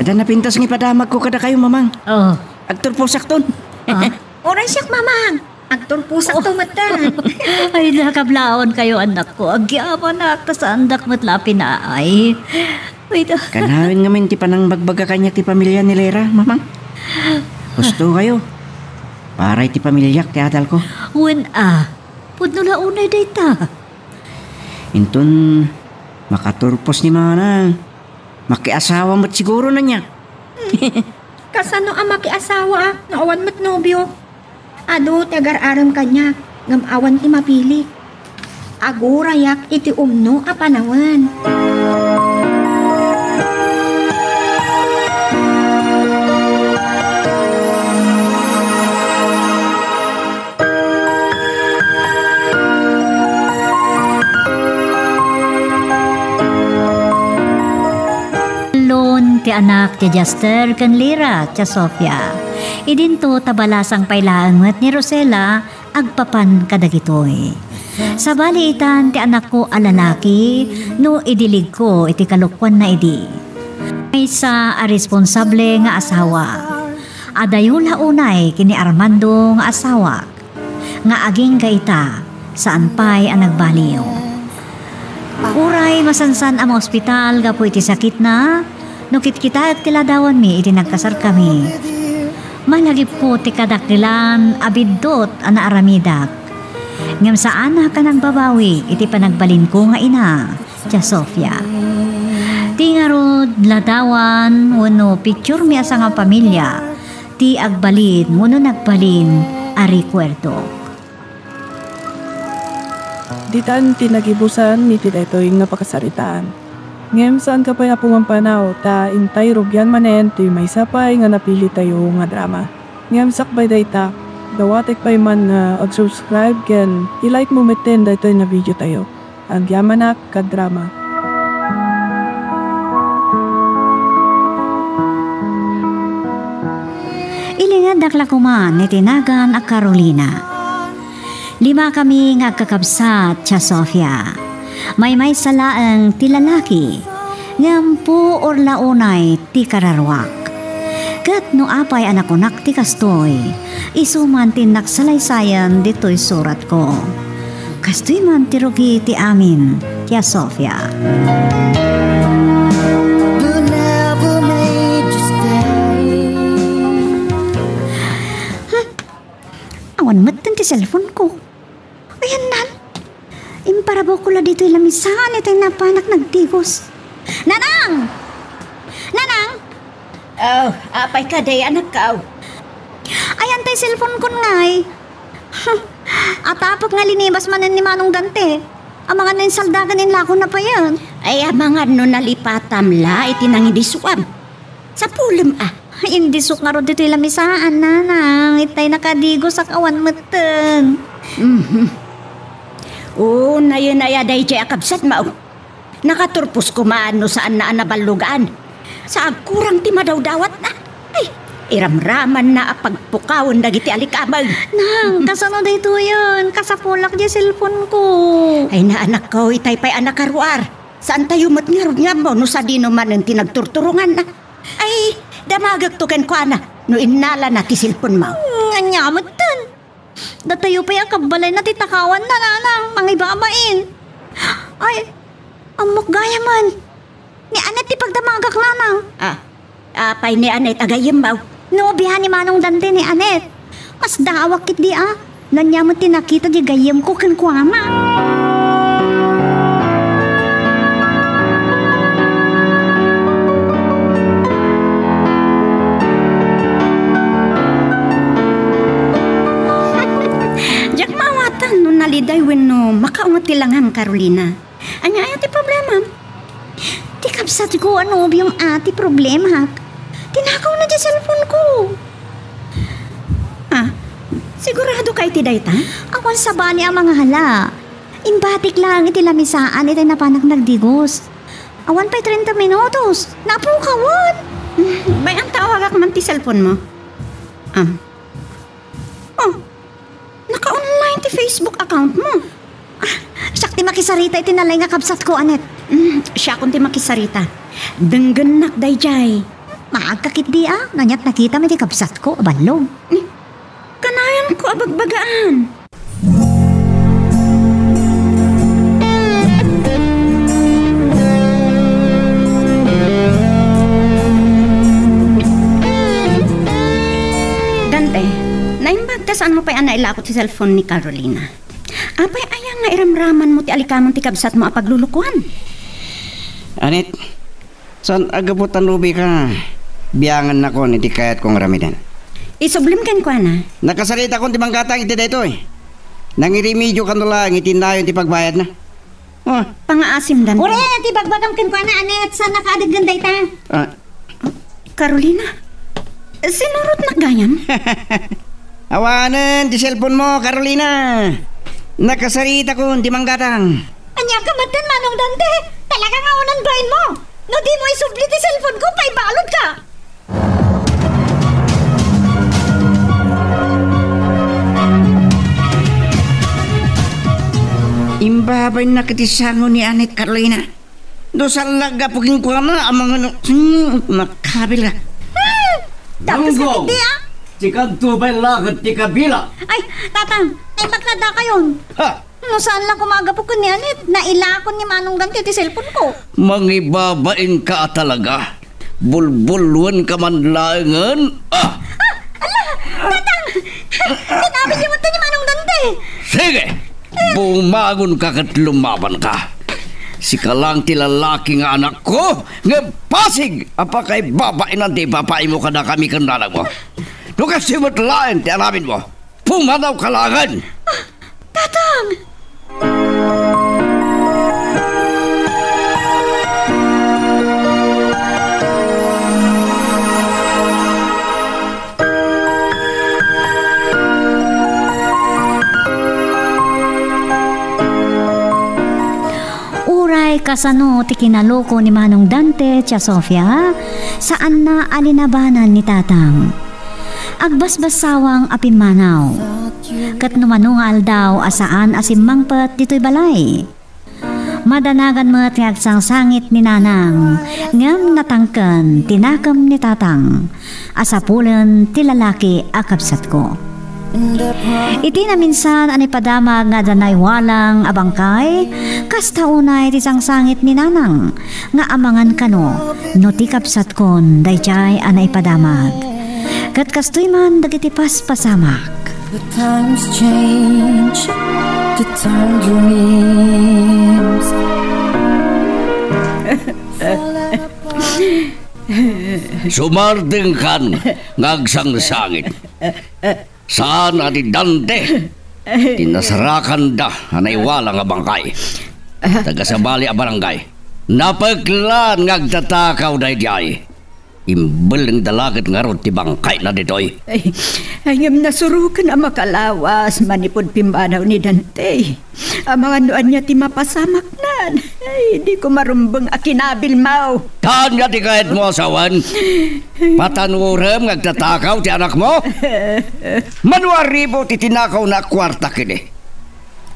Adda napintas nga ipadamagko kadakayo, Mamang. Oh. Agturposakton. Ah? Uray siak, Mamang. Agturposakto metten. Ay, nakablaonkayo, annakko. Agyamanak, ta saandak met la a pinaay. Ay, da. Kanayon ngamin ti panangbagbaga kaniak ti pamilia ni Lera, Mamang. Husto kayo. Para iti pamiliak ti adalko. Wen a, pudno la unay dayta. Inton makaturpos ni Manang, makiasawa met siguro, ania? Kasano a makiasawa a no awan met nobio? Adu ti agar-arem kaniak, ngem awan ti mapili. Agurayak iti umno a panawen. Lon ti anak ti Jaster ken Lira ti Sofia. Idinto ta balasang pay laeng met ni Rosela agpapan kadagitoy. Sabali itan ti anakko a lalaki no idiligko iti kalokuanna idi. Maysa a responsable nga asawa. Adayo la unay ken ni Armando nga asawak, nga agingga ita, saan pay a nagbaliw. Uray masansan a maospital gapu iti sakitna, No kitkitaek ti ladawanmi idi nagkasarkami, malagipko ti kadakkelan a biddut a naaramidak. Ngem saanak a nagbabawi iti panagbalinko nga ina, Tia Sofia. Ti ngarud, ladawan wenno picturemi a sangapamilia ti agbalin wenno nagbalin a rekuerdok. Ditan ti nagibusan iti daytoy nga pakasaritaan. Ngem saanka pay, Apo, nga ampanaw, ta intay rugian manen ti maysa pay nga napilitayo nga drama. Ngem sakbay dayta, dawatek pay man nga ag-subscribe ken i-like mo metten daytoy nga videotayo. Agyamanak, kadrama. Ilingedak la koman iti nagan a Carolina. Limakami nga agkakabsat, Tia Sofia. Maymaysa laeng ti lalaki, ngem puor la unay ti kararuak. Ket no apay a nakunak ti kastoy, isu man ti innak salaysayan ditoy suratko. Kastoy man ti rugi ti amin, Tia Sofia. Hmm. Awan metten ti cellphone ko. Ayannan. Imparabawko la ditoy lamisaan itay napanak nagdigos. Nanang! Nanang! Oh, apay kadi, anakko? Ayan tay cellphone kon ngay. Atapek nga linibas manen ni Manong Dante. Amangan no insaldakan inlako na payen. Ay, amangan no nalipatam la iti nangidisuam. Sapulem a. Indisok ngarud ditoy lamisaan, nanang. Itay nakadigosak awan metten. Mhm. O, nayen aya daydiay a kabsatmo. Nakaturpos koma no saanna a naballugan. Sa agkurang ti madawdawatna. Ay, iramramanna a pagpukawen dagiti alikameng. Nang, kasano daytoyen? Kasapulak diay cellphone ko. Ay, naanakko, itay pay a nakaruar. Saantayo met ngarud nga ammo no sadino manen ti nagturturonganna. Ay, damagekto kenkuana no innalana ti cellphone mo. Hmm, ania metten? Datayo pay a kabbalayna ti takawanna, nanang, mangibabain. Ay, ammok gayamen. Ni Anet ti pagdamagak, nanang. Ah, apay ni Anet a gayyemmo? Nobia ni Manong Dante ni Anet. Masdaawak ketdi a. Ania met ti nakita ti gayyemko kenkuana. Diak maawatan no naliday wenno makaunget ti langam, Carolina. Ania aya ti problemam? Ti kabsatko a nobiom a ti problemak. Tinakawna ti cellphone ko. Ah, sigurado ka iti dayta? Awan sabali a mangala. Imbatik laeng iti lamisaan iti napanak nagdigos. Awan pay trenta minutos. Napukawan. Bay-am ta awagak man ti cellphone mo. Am. Oh, naka-online ti Facebook account mo. Ah, siak ti makisarita iti nalaing a kabsatko, Anet. Mm, siakon ti makisarita. Denggennak daydiay. Maagka ketdi a, no aniat nakitam iti kabsatko a ballog. Ni, kanayon ko a bagbagaan. Dante, naimbag ta saanmo pay a nailako ti cellphone ni Carolina. Apay aya nga iramramanmo ti alikaman ti kabsatmo a paglulukoan? Anet, saan a gapu ta nobika, biangennakon iti kayatko nga aramiden. Isublim kenkuana. Nakasaritakon ti manggatang iti daytoy. Nangiremedio kano laeng iti nayon ti pagbayadna. Oh. Pangaasim, Dante. Uray, iti bagbagam kenkuana, Anet, saan a kaadeggen dayta? Ah. Carolina, sinurotnak gayam? Awanen ti cellphone mo, Carolina. Nakasaritakon ti manggatang. Ania ka metten, Manong Dante? Talaga nga unan bain mo. No di mo isubli ti cellphone ko, paibalud ka. Imbabainnak iti sango ni Anet, Carolina. No saan la gapu kenkuana a mangano, hmm, makabil ka. Hmm! Tapos Bongbong! Ka ketdi, ah? Ti kadto pay la ket ti kabila. Ay, Tatang, naimbag la dakayon. Ha? No saan la koma a gapu ken ni Anet, nailakon ni Manong Dante ti cellphone ko. Mangibabain ka a talaga. Bulbulwenka man laengen. Ah! Ah! Ala! Tatang! Tinabilyo met ni Manong Dante! Sige! Bumangonka ket lumabanka. Sika lang ti lalaki nga anakko, ngem pasig a pakaibabainan ti ipapaaymo kadakami ken nanangmo. No kastoy met laeng ti aramidmo, pumanawka laengen! Ah! Tatang! Uray kasano ti kinaloko ni Manong Dante, Tia Sofia, saanna a linabanan ni Tatang. Agbassbassawang a pimmanaw. Ket no mano nga aldaw a saan a simmangpet ditoy balay. Madanagan met nga agsangsangit ni Nanang, ngem natangken ti nakem ni Tatang, a sapulen ti lalaki a kabsatko. Iti naminsan a naipadamag nga adda naiwalang a bangkay, kasta unay ti sangsangit ni Nanang nga amangan kano no ti kabsatkon daydiay a naipadamag. Ket kastoy man dagiti paspasamak. The times change, the tangerines. Sumardengkan nga agsangsangit. Saan a ni Dante ti nasarakanda a naiwala nga bangkay. Taga-sabali a barangay. Napeklan nga agtatakaw daydiay. Imbellengda la ket ngarud ti bangkayna ditoy. Ay, ay, ngem nasuroken a makalawas manipud pimmanaw ni Dante. Amangan no ania ti mapasamaknan. Ay, diko marumbeng a kinabilmo. Ania ti kayatmo a sawen? Patanuram nga agtatakaw ti anakmo? Mano a ribo ti tinakawna a kuarta kadi?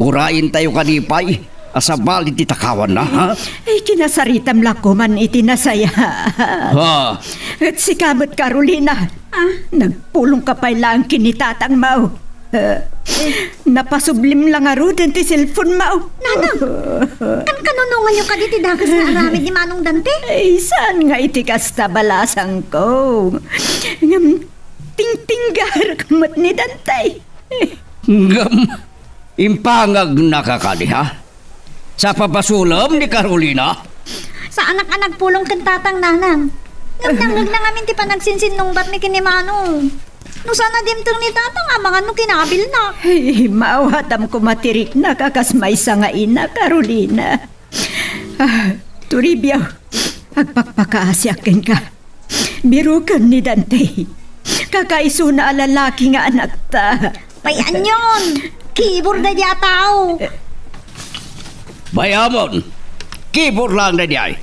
Urayentayo kadi pay a sabali ti takawanna, ha? Ay, kinasaritam la koman iti nasayaat. Ha? Ket sika met, Carolina, ah, nagpulongka pay laeng ken ni tatangmo. Eh, napasublim la ngaruden ti cellphone-mo. Nanang, kankanunonganyo kadi ti dakes nga aramid ni Manong Dante? Ay, saan nga iti kasta balasangko. Ngem tingtinggarek met ni Dante. Ngem, impangagna ka kadi, ha? Sa papasulem ni Carolina? Saanak a nagpulong ken tatang, nanang. Ngem nangngegna ngamin ti panagsinsinnungbatmi ken ni Manong. No saan a dimteng ni tatang, amangan no kinabilnak. Ay, maawatam koma ti riknak a kas maysa nga ina, Carolina. Ah, Toribio, agpakpakaasiak kenka. Biroken ni Dante. Kakaisuna a lalaki nga anakta. Pay-anyon! Kibor daydi a tao! Bay-amon, kibor laeng daydiay.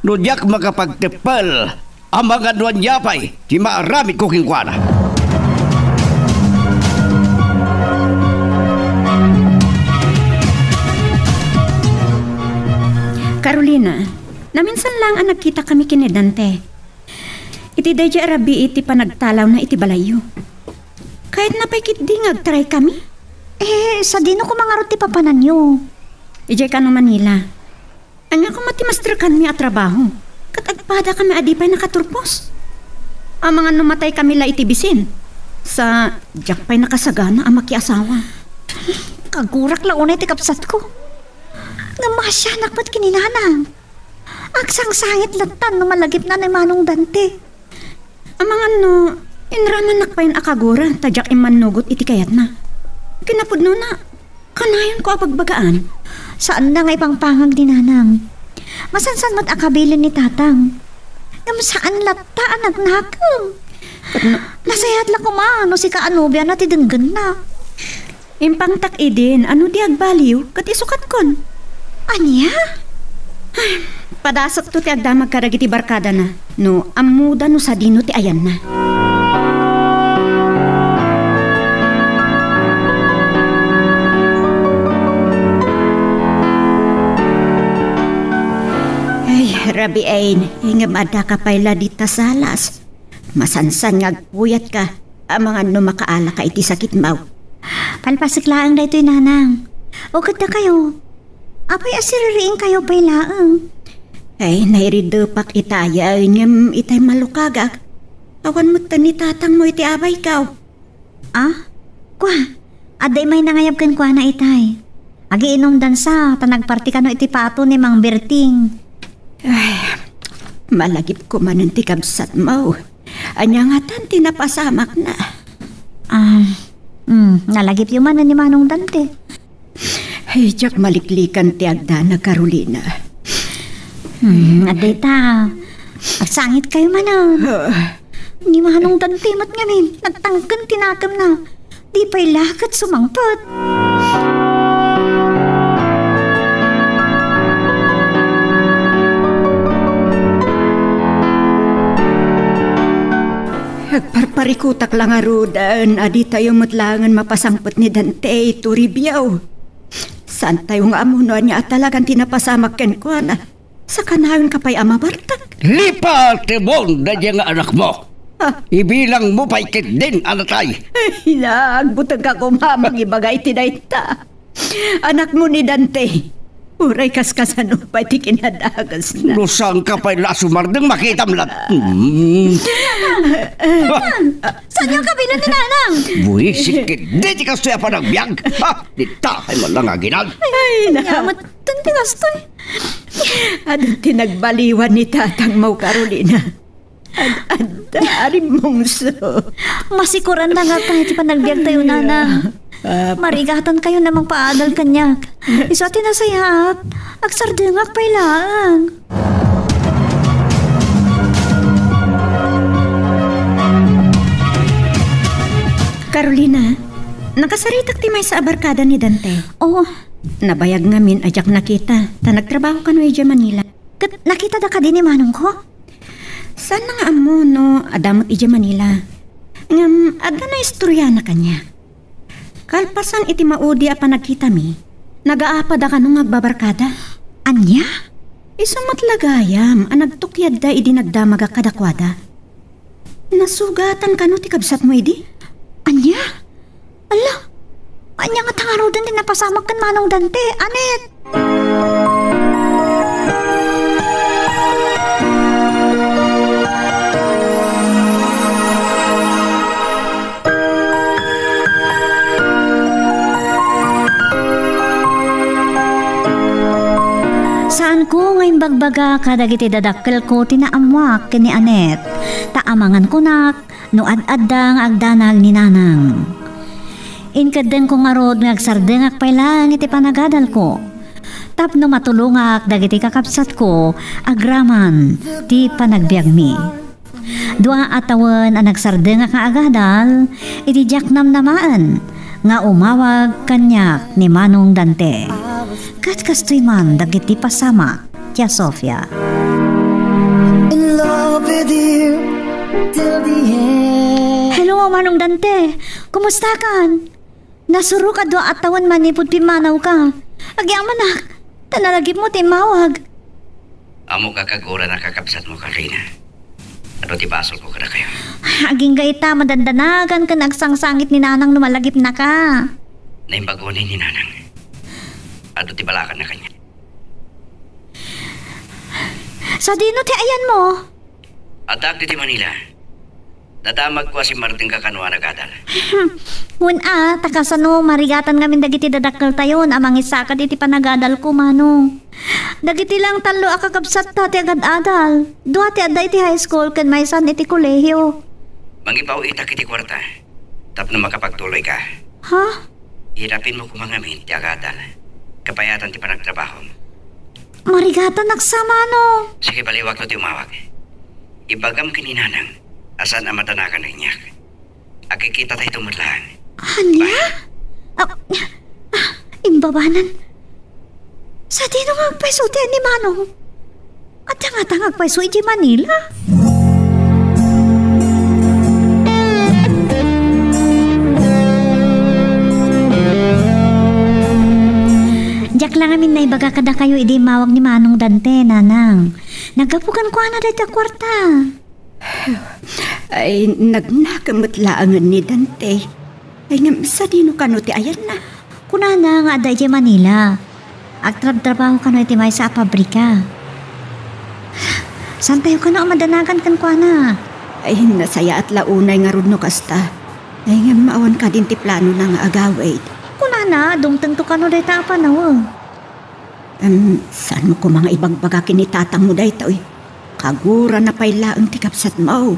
No diak makapagteppel, amangan no ania pay ti maaramidko kenkuana. Carolina, naminsan laeng a nagkitakami ken ni Dante. Iti daydiay a rabii ti panagtalawna iti balayyo. Kayatna pay ketdi nga agtaraykami? Eh, sadino koma ngarud ti papananyo? Idiay kano Manila. Ania koma ti mastrekanmi a trabaho? Ket agpadakami a di pay nakaturpos. Amangan no mataykami la iti bisin. Sa, diak pay nakasagana a makiasawa. Kagurak la unay ti kabsatko. Ngem maasianak met ken ni nanang. Agsangsangit latta no malagipna ni Manong Dante. Amangan no, inramannak payen a kagura ta diak immannugot iti kayatna. Kinapudnona, kanayonko a bagbagaan. Saanna nga ipangpangag ni nanang. Masansan met a kabilin ni tatang. Ngem saan latta a nagnakem. Nasayaat la koma no sika a nobiana ti denggenna. Impangtak idin a no di agbaliw ket isukatkon. Ania? Ay, padasakto ti agdamag kadagiti barkadana no ammoda no sadino ti ayanna. Ay, rabiin, ngem addaka pay la dita salas. Masansan nga agpuyatka, amangan no makaalaka iti sakitmo. Palpasek laeng daytoy, nanang. O ket dakayo, apay a siririingkayo pay laeng? Ay, nairiddepak itay, ngem itay malukagak. Awan metten ni tatangmo iti abayko. Ah? Kua, adda immay nangayab kenkuana itay. Agiinumdansa, ta nagparti kano iti pato ni Mang Berting. Ay, malagipko manen ti kabsatmo. Ania ngatan ti napasamakna? Ah, mm, nalagipyo manen ni Manong Dante. Ay, diak maliklikan ti agdanag, Carolina. Hmm, adda ita. Agsangitkayo manen. Ah. Ni Manong Dante met ngamin, nagtangken ti nakemna. Di pay la ket sumangpet. Agparparikutak la ngaruden a ditayo met laengen mapasangpet ni Dante i Toribio. Saantayo nga ammo no ania a talagan ti napasamak kenkuana. Sakanayon ka pay a mabartek. Lipatemon daydiay nga anakmo. Ah. Ibilangmo pay ketdin a natay. Ay, agbutengka koma mangibaga iti dayta. Anakmo ni Dante. Uray kaskasano pay ti kinadagasna. No saanka pay la a sumardeng, makitam lat-, Hmm. Saanyo kabilen ni Nanang? Buisit ketdi ti kastoy a panagbiag. Ha? Dita ay malangaginan. Ay, na. Ania met ti kastoy? Adu ti nagbaliwan ni tatangmo, Carolina. Ad-adda, arimungso. Masikuran na nga tayo ti panagbiagtayo, Nanang. Ah. Marigatankayo a mangpaadal kaniak. Isu a ti nasayaat, agsardengak pay laeng. Carolina, nakasaritak ti maysa a barkada ni Dante. Oo. Nabayag ngamin a diak nakita, ta nagtrabaho kano idiay Manila. Ket nakitada kadi ni manongko? Saanna nga ammo no adda met idiay Manila. Ngem adda naistoriana kaniak. Kalpasan iti maudi a panagkitami, nagaapada kano nga agbabarkada. Ania? Isu met la gayam a nagtukyadda idi nagdamagak kadakuada. Nasugatan kano ti kabsatmo idi? Ania? Ala, ania ngata ngaruden ti napasamak ken Manong Dante, Anet? Saanko nga imbagbaga kadagiti dadakkelko ti naammoak ken ni Anet, ta amangan kunak no ad-adda nga agdanag ni Nanang. Inkeddengko ngarud nga agsardengak pay laeng iti panagadalko tapno matulongak dagiti kakabsatko agraman ti panagbiagmi. Dua a tawen a nagsardengak nga agadal iti diak namnamaen nga umawag kaniak ni Manong Dante. Ket kastoy man dagiti pasamak. Tia Sofia. In love with you till the end. Hello, Manong Dante. Kumusta kan? Nasurok a dua a tawen manipud pimmanawka. Agyamanak, ta nalagipmo ti immawag. Ammok a kaguranak a kakabsatmo, Carolina. Adu ti basolko kadakayo. Agingga ita, madandanagan ken agsangsangit ni Nanang no malagipnaka. Naimbag unay ni Nanang. Adu ti balakanna kaniak. Sadino ti ayanmo? Addaak ditoy Manila. Dadamagko a simmardengka kano a nagadal. Wen a, ta kasano marigatan ngamin dagiti dadakkeltayon a mangisakad iti panagadalko, Manong. Dagiti lang tallo a kakabsatta ti agad-adal. Dua ti adda iti high school ken maysan iti kolehio. Mangibaw itak iti kuarta tapno makapagtuloyka. Ha? Irapinmo koma ngamin ti agadal. Kapayatan ti panagtrabahom. Marigatanak sa, Manong. Sige, baliwak no ti umawag. Ibagam ken ni Nanang a saan a madanagan kaniak. Agkikitatayto met laeng. Ania? Bye. Ah, ah, imbabanen. Sadino nga agpayso ti ni Manong? Adda ngata nga agpayso idiay Manila? Diak la ngamin naibaga kadakayo idi immawag ni Manong Dante, Nanang. Naggapu kenkuana dayta a kuarta. Ay, nagnakem met laengen ni Dante. Ay, ngem sadino kano ti ayanna? Kunana nga adda idiay Manila. Agtrabtrabaho kano iti maysa a pabrika. Saantayo kano a madanagan kenkuana? Ay, nasayaat la unay ngarud no kasta. Ay, ngem awan kadin ti planona nga agawid. Kunana, dumtengto kano dayta a panawen. Em, saanmo koma nga ibagbaga ken ni tatangmo daytoy? Kagurana pay laeng ti kabsatmo.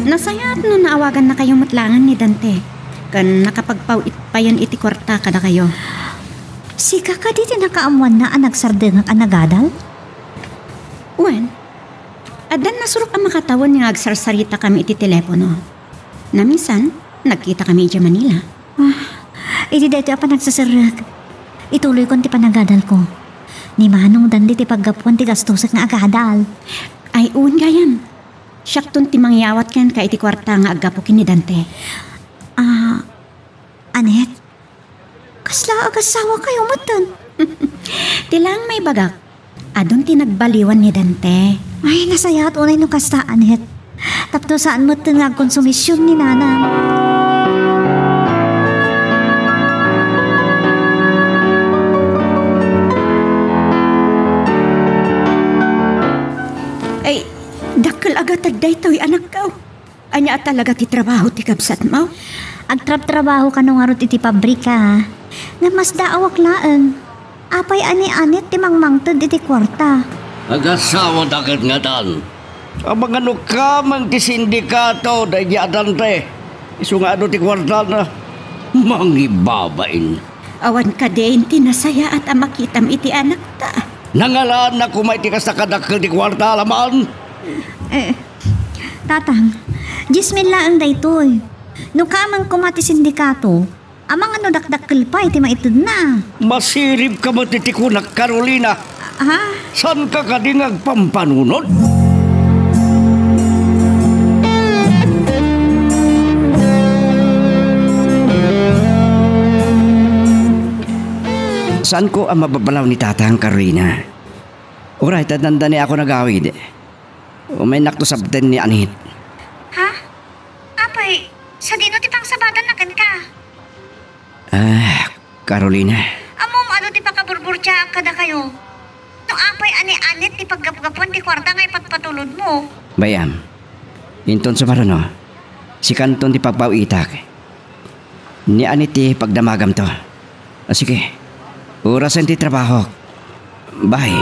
Nasayaat no naawagannakayo met laengen ni Dante, ken nakapagpaw-it payen iti kuarta kadakayo. Sika kadi ti nakaammoanna a nagsardengak a nagadal? Wen, addan nasurok a makatawen nga agsarsaritakami iti telepono. Namisan, nagkitakami idiay Manila. Ah, idi daytoy a panagseserrek, ituloykon ti panagadalko. Ni Manong Dante ti paggapuan ti gastosek nga agadal. Ay, wen gayam. Siakton ti mangyawat kenka iti kuarta nga aggapu ken ni Dante. Ah, Anet, kasla agasawakayo metten? Ti laeng maibagak, adun ti nagbaliwan ni Dante. Ay, nasayaat unay no kasta, Anet. Tapno saan metten nga agkonsumision ni nanang. Ay, dakkel a gatad daytoy, anakko. Ania a talaga ti trabaho ti kabsatmo? Agtrabtrabaho kano ngarud iti pabrika, ngem masdaawak laeng. Apay a ni Anet ti mangmangted iti kuarta? Agasawada ket ngadan. Amangano ka man ti sindikato daydi a Dante. Isu nga adu ti kuartana. Mangibabain. Awan kadin ti nasayaat a makitam iti anakta. Nangalaanna koma iti kasta kadakkel ti kuarta, Laman. Eh, Tatang, dies mil laeng daytoy. No kaammo koma ti sindikato, amangano dakdakkel pay ti maitedna. Masiribka met iti kunak, Carolina. Ha? Saanka kadi nga agpampanunot? Saanko a mababalaw ni Tatang, Carolina. Uray, ta dandani ako nagawid. Umaynakto sabten ni Anit. Ha? Apay, sadino ti pangsabadanna kenka? Ah, Carolina. Ammom adu ti pakaburburtiaak kadakayo. No apay a ni Anit ti paggapgapuan ti kuarta nga ipatpatulodmo? Bayam. Inton sumaruno, sikanton ti pagpaw-itak. Ni Anit ti pagdamagamto. Ah, sige. Orasen ti trabahok. Bye.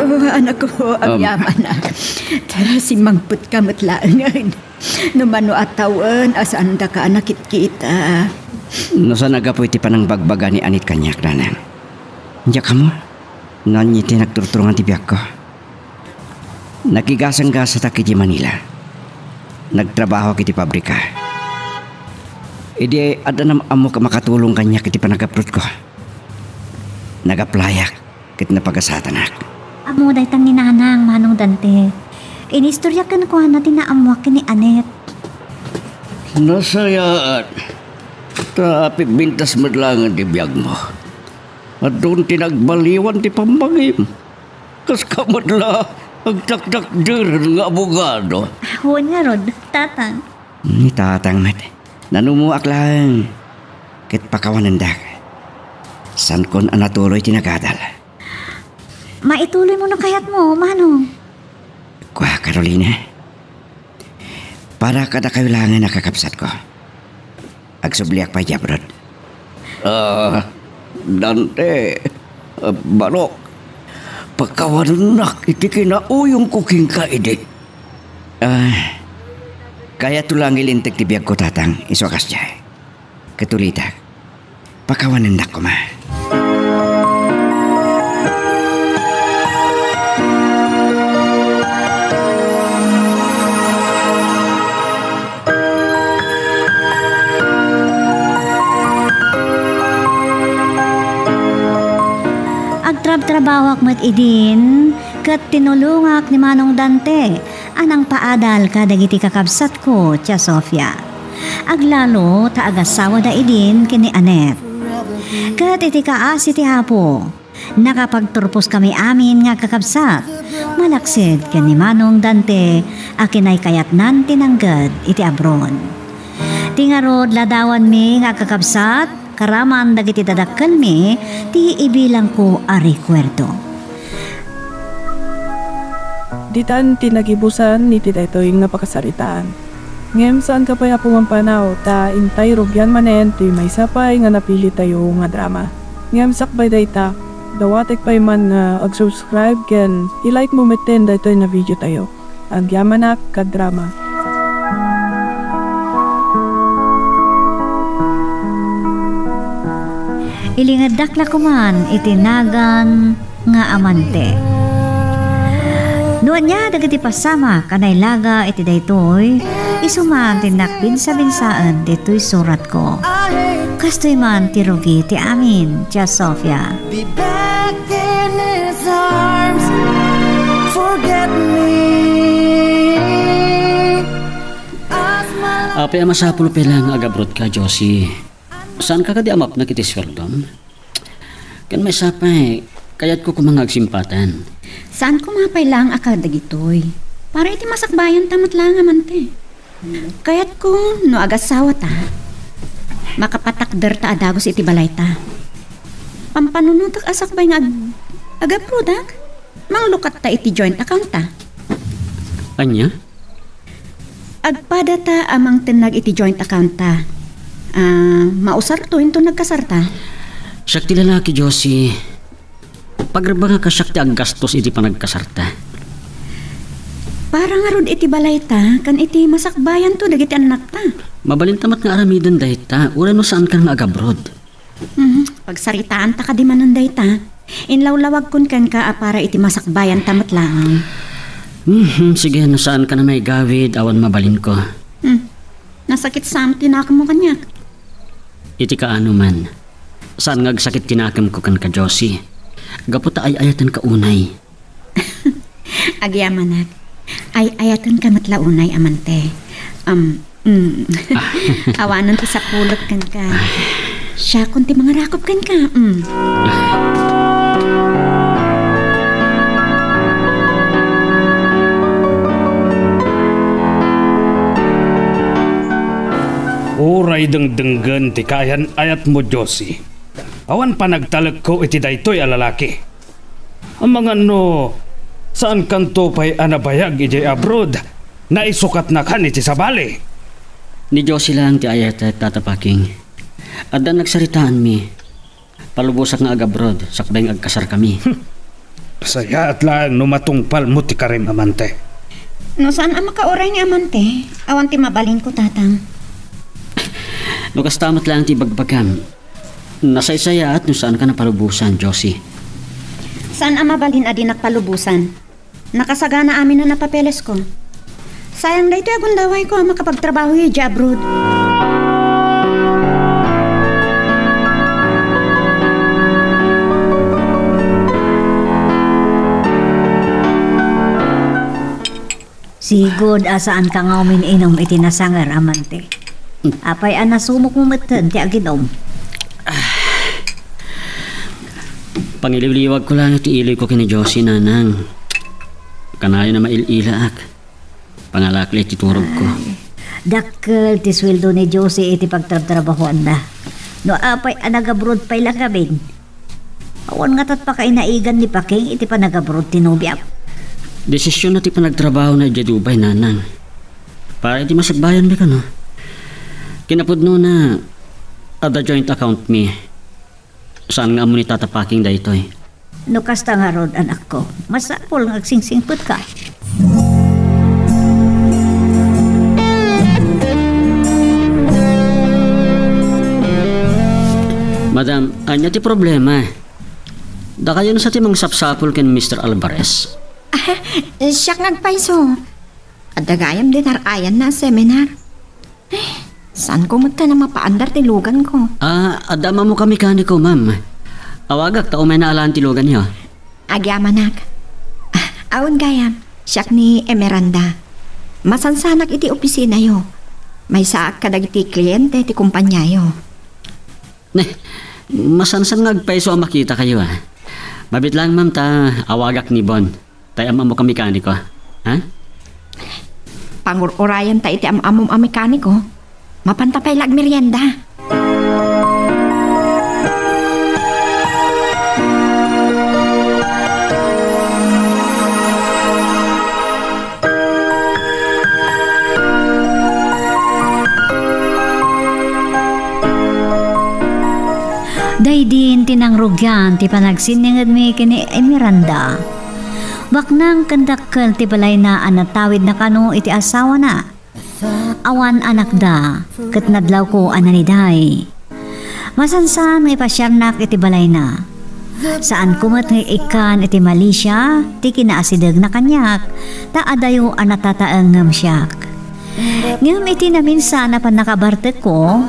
Oh, anak ko, Um. Agyamanak. Ta, simmangpetka met laengen. No mano a tawen a saandaka a nakitkita. No saan a gapu iti panangbagbaga ni Anit kaniak, nanang. Diak ammo. No ania ti nagturturongan ti biagko. Nakigasanggasatak iti Manila. Nagtrabahoak iti pabrika. Idi adda nam-ammok a makatulong kaniak iti panagaplotko, nag-applyak ket napagasatanak. Ammo daytan ni Nanang, Manong Dante. Inistorya kenkuana ti naammoak ken ni Anet. Nasayaat. Ta pigbintas met laengen ti biagmo. Adun ti nagbaliwan ti pammangim. Kaska met la agtaktakderen nga abogado. Wen ngarud, Tatang. Ni Tatang met, nanumuak laeng. Ket pakawanendak. Saankon a natuloy ti nagadal. Maituloymo no kayatmo, Manong. Kua, Carolina. Para kadakayo laengen a kakabsatko. Agsubliak pay idiay abroad. Ah, Dante, ah, Barok, pakawanennak iti kinauyongko kenka idi. Ah, kayatto la nga ilinteg ti biagko, Tatang, isu a kasdiay. Ket ulitek, pakawanennak koma. Agtrabtrabahoak met idin, ket tinulongak ni Manong Dante a nangpaadal kadagiti kakabsatko, Tia Sofia. Aglalo ta agasawada idin ken ni Anet. Ket iti kaasi ti Apo, nakapagturposkami amin nga agkakabsat, malaksid ken ni Manong Dante a kinaykayatnan ti nangged iti abroad. Ti ngarud ladawanmi nga agkakabsat, karaman dagiti dadakkelmi ti ibilangko a rekuerdo. Ditan ti nagibusan iti daytoy nga pakasaritaan. Ngem saanka pay, Apo, mampanaw, ta intay rugian manen toy maysa pay nga napilitayo nga drama. Ngem sakbay dayta, dawatek pay man nga ag-subscribe ken i-like mo metten daytoy nga video tayo. Agyamanak, kadrama. Ilingeddak la koman iti nagan nga amante. No ania dagiti pasamak a nailaga iti daytoy, isu man ti nakbinsa-binsaen ditoy suratko. Kastoy man ti rugi ti amin, Tia Sofia. Be back in his arms. Forget me. As my life. Apay a masapul pay la nga agabroad ka, Josie. Saanka kadi a mapnek iti sueldom? Ken maysa pay, kayatko koma nga agsimpatan. Saan koma pay laeng a kadagitoy. Para iti masakbayanta met laeng, amante. Kayatko no agasawata, makapatakderta a dagus iti balayta. Pampanunotek a sakbay nga ag-, agabroadak, manglukatta iti joint accountta. Ania? Agpadata a mangtennag iti joint accountta. Ah, mausarto inton nagkasarta. Siak ti lalaki, Josie. Pagrebengak a siak ti aggastos iti panagkasarta. Para ngarud iti balayta ken iti masakbayanto dagiti annakta. Mabalinta met nga aramiden dayta, uray no saankan nga agabroad. Mhm. Pagsaritaanta kadi manen dayta. Inlawlawagkon kenka a para iti masakbayanta met laeng. Mhm, sige, no saankan a maigawid, awan mabalinko. Hmm. Nasakit sa ti nakemmo kaniak. Iti kaano man, saan nga agsakit ti nakemko kenka, Josie. Gapu ta ay-ayatenka unay. Agyamanak. Ay-ayatenka met la unay, amante. Am, mm. Awanen ti sapulek kenka. Siakon ti mangarakop kenka. Mm. Uray dengdenggen ti kaayan-ayatmo, Josie. Awan panagtalekko iti daytoy a lalaki. Amangan no saankanto pay a nabayag idiay abroad, naisukatnakan iti sabali. Ni Josie laeng ti ayatek, Tata Paking. Adda nagsaritaanmi. Palubosak nga agabroad, sakbay nga agkasarkami. Sayaat laeng no matungpalmo ti karim, amante. No saan a makauray ni amante, awan ti mabalinko, tatang. No kasta met laeng ti ibagbagam, nasaysayaat no saanka a palubosan, Josie. Saan a mabalin a dinak palubosan. Nakasagana amin a napapelesko. Sayang daytoy a gundawayko a makapagtrabaho idiay abroad. Sigud a saanka nga umin-inum iti nasanger, amante. Apay a nasumokmo metten ti aginum? Pangiliwliwagko laeng ti iloyko ken ni Josie, nanang. Kanayon a mail-ilaak. Pangalak la iti turogko. Ay, dakkel ti sueldo ni Josie iti pagtrabtrabahoanna. No apay a nagabroad pay la ngamin, awan ngata't pakainaigan ni Paking iti panagabroad ti nobiam. Desisionna ti panagtrabahona idiay Dubai, nanang. Para iti masakbayanmi kano. Kinapudnona, adda joint accountmi. Saan nga ammo ni Tata Paking daytoy? No kasta ngarud, anakko, masapul nga agsingsingpetka. Madam, ania ti problema? Dakayo sa ti mangsapsapul ken Mister Alvarez? Siak nga agpayso. Adda gayam dinar-ayanna a seminar. Eh, saanko met a mapaandar ti luganko? Ah, adda ammo ka mekaniko, ma'am. Awagak ta umayna alaen ti luganyo. Agyamanak. Ah, awan gayam, siak ni Emeranda. Masansanak iti opisinayo. Maysaak kadagiti kliente ti kumpaniayo. Ne, Masansan nga agpayso a makitakayo, a. Mabit laeng, ma'am, ta awagak ni Bon. Tay am-ammok a mekaniko. Ha? Pangur-urayan ta iti am-ammom a mekaniko. Mapanta pay la agmerienda. Daydin ti nangrugian ti panagsinningedmi ken ni Emeranda. Baknang ken dakkel ti balayna a natawidna kano iti asawana. Awan anakda, ket nadlawko a naniday. Masansan nga ipasiarnak iti balayna. Saanko met nga ikkan iti malisia ti kinaasidegna kaniak, ta adayo a natataengngem siak. Ngem iti naminsan a pannakabartekko,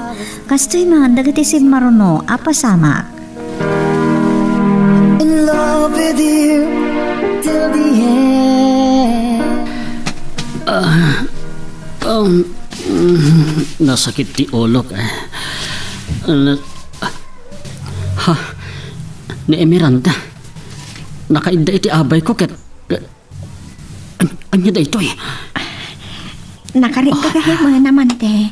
kastoy man dagiti simmaruno a pasamak. In love with you till the end. Ah, um, mm, nasakit ti ulok, eh. Na-, ha? Ni Emeranda. Nakaidda iti abayko ket, eh, An-, ania daytoy? Nakarik ka kaya mo naman, te.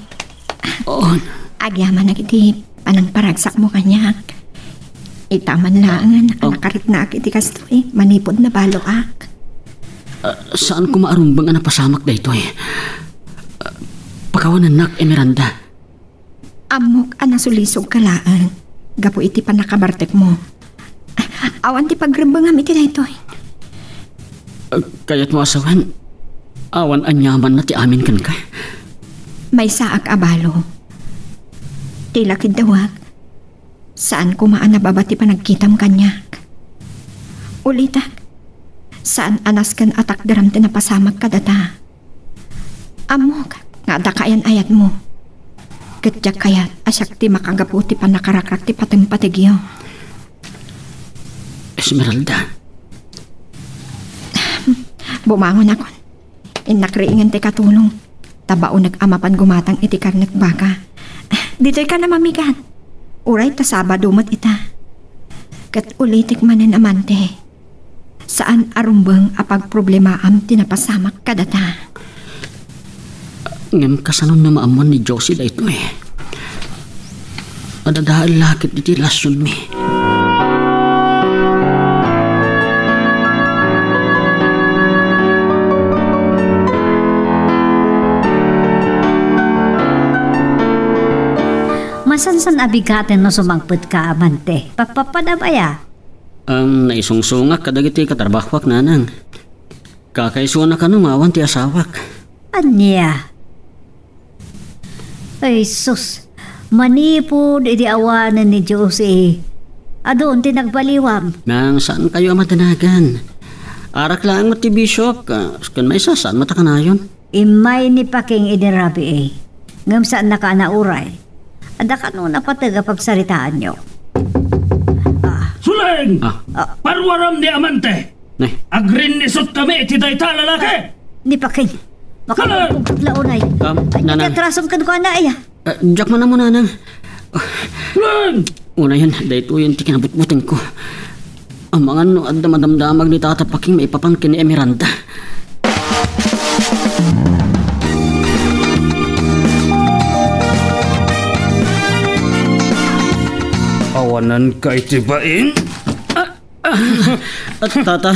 On. Agyamanak iti panangparagsakmo kaniak. Ita man laengen a Oh. nakaritnaak iti kastoy, manipud nabaloak. Ah, saanko maarumbeng a napasamak daytoy? Ah, pakawanennak, Emeranda. Ammok a nasulisogka laeng gapu iti pannakabartekmo. Awan ti pagrebbengam iti daytoy. Kayatmo a sawen, awan aniamanna ti amin kenka? Maysaak a balo. Ti lakiddawak, saan koma a nababa ti panagkitam kaniak. Ulitek, saan a nasken a takderam ti napasamak kadata. Ammok nga adda kaayan-ayatmo. Ket diak kayat a siak ti makagapu ti pannakarakrak ti patengpategyo. Esmeralda. Bumangonakon. Innak riingen ti katulong. Ta baonek a mapan gumatang iti karnek baka. Ditoyka namamigat. Uray ta Sabado met ita. Ket ulitek manen, amante. Saan a rumbeng a pagproblemaam ti napasamak kadata. Ngem kasano no maammuan ni Josie daytoy? Adadael la ket iti relasionmi. Masansan a bigaten no sumangpetka, amante. Pappapadam aya? Am, naisungsongak kadagiti katrabahoak, nanang. Kakaisuna kano nga awan ti asawak. Ania? Ay, sus. Manipud idi awanen ni Josie, adun ti nagbaliwam. Nang, saan kayo a madanagan? Arak laeng met ti bishop, ah, ken maysa, saan met a kanayon? Immay ni Paking idi rabii, ngem saannaka a nauray. Adda kano napateg a pagsaritaanyo? Ah. Suleng! Ah. Ah. Parwaram ni amante! Nay. Agrinnisot kami iti dayta a lalaki! Ni Paking, Suleng! Makapagpugpugla unay. Um, Ay, nanang. Ti atrasom kenkuana, aya. Ah, diak man ammo, nanang. Suleng! Unayen, daytoyen ti kinabutbutengko. Amangan no adda madamdamag ni Tata Paking maipapan ken ni Emeranda. Awananka iti bain? Ah, ah, Tata.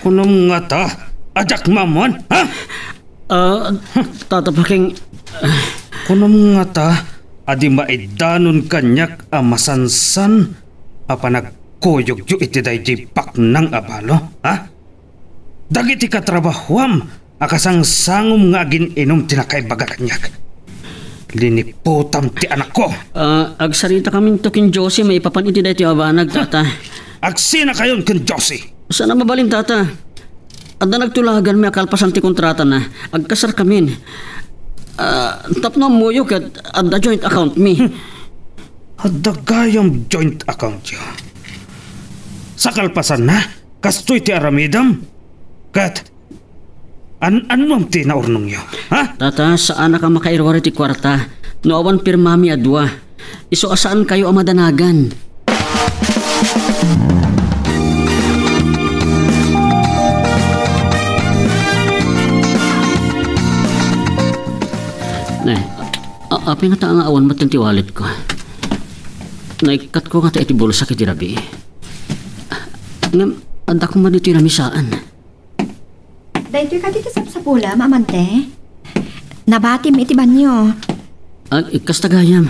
Kunam ngata, a diak maammuan, ha? Ah, Tata Paking. Kunam ngata, a di maiddanon kaniak a masansan a panagkuyogyo iti daydi baknang a balo, ha? Dagiti katrabahoam a kasangsangom nga agin-inum ti nakaibaga kaniak. Liniputam ti anakko. Ah, agsarita kaminto ken Josie maipapan iti daytoy a banag, Tata. Agsinakayon ken Josie. Saan a mabalin, Tata. Adda nagtulaganmi a kalpasan ti kontratana. Agkasarkamin. Ah, tapno ammoyo ket adda joint accountmi. Adda gayam joint accountyo. Sa kalpasanna, kastoy ti aramidem? Ket an-, annuam ti naurnongyo, ha? Tata, saanak a makairwar iti kuarta no awan pirmami a dua. Isu a saankayo a madanagan. Ne, a-, apay ngata nga awan met ti walletko? Naikkatko ngata iti bulsak iti rabii. Ngem, adda koma ditoy lamisaan. Daytoy kadi ti sapsapulem, Amante? Nabatim iti banio. Ah, kasta gayam.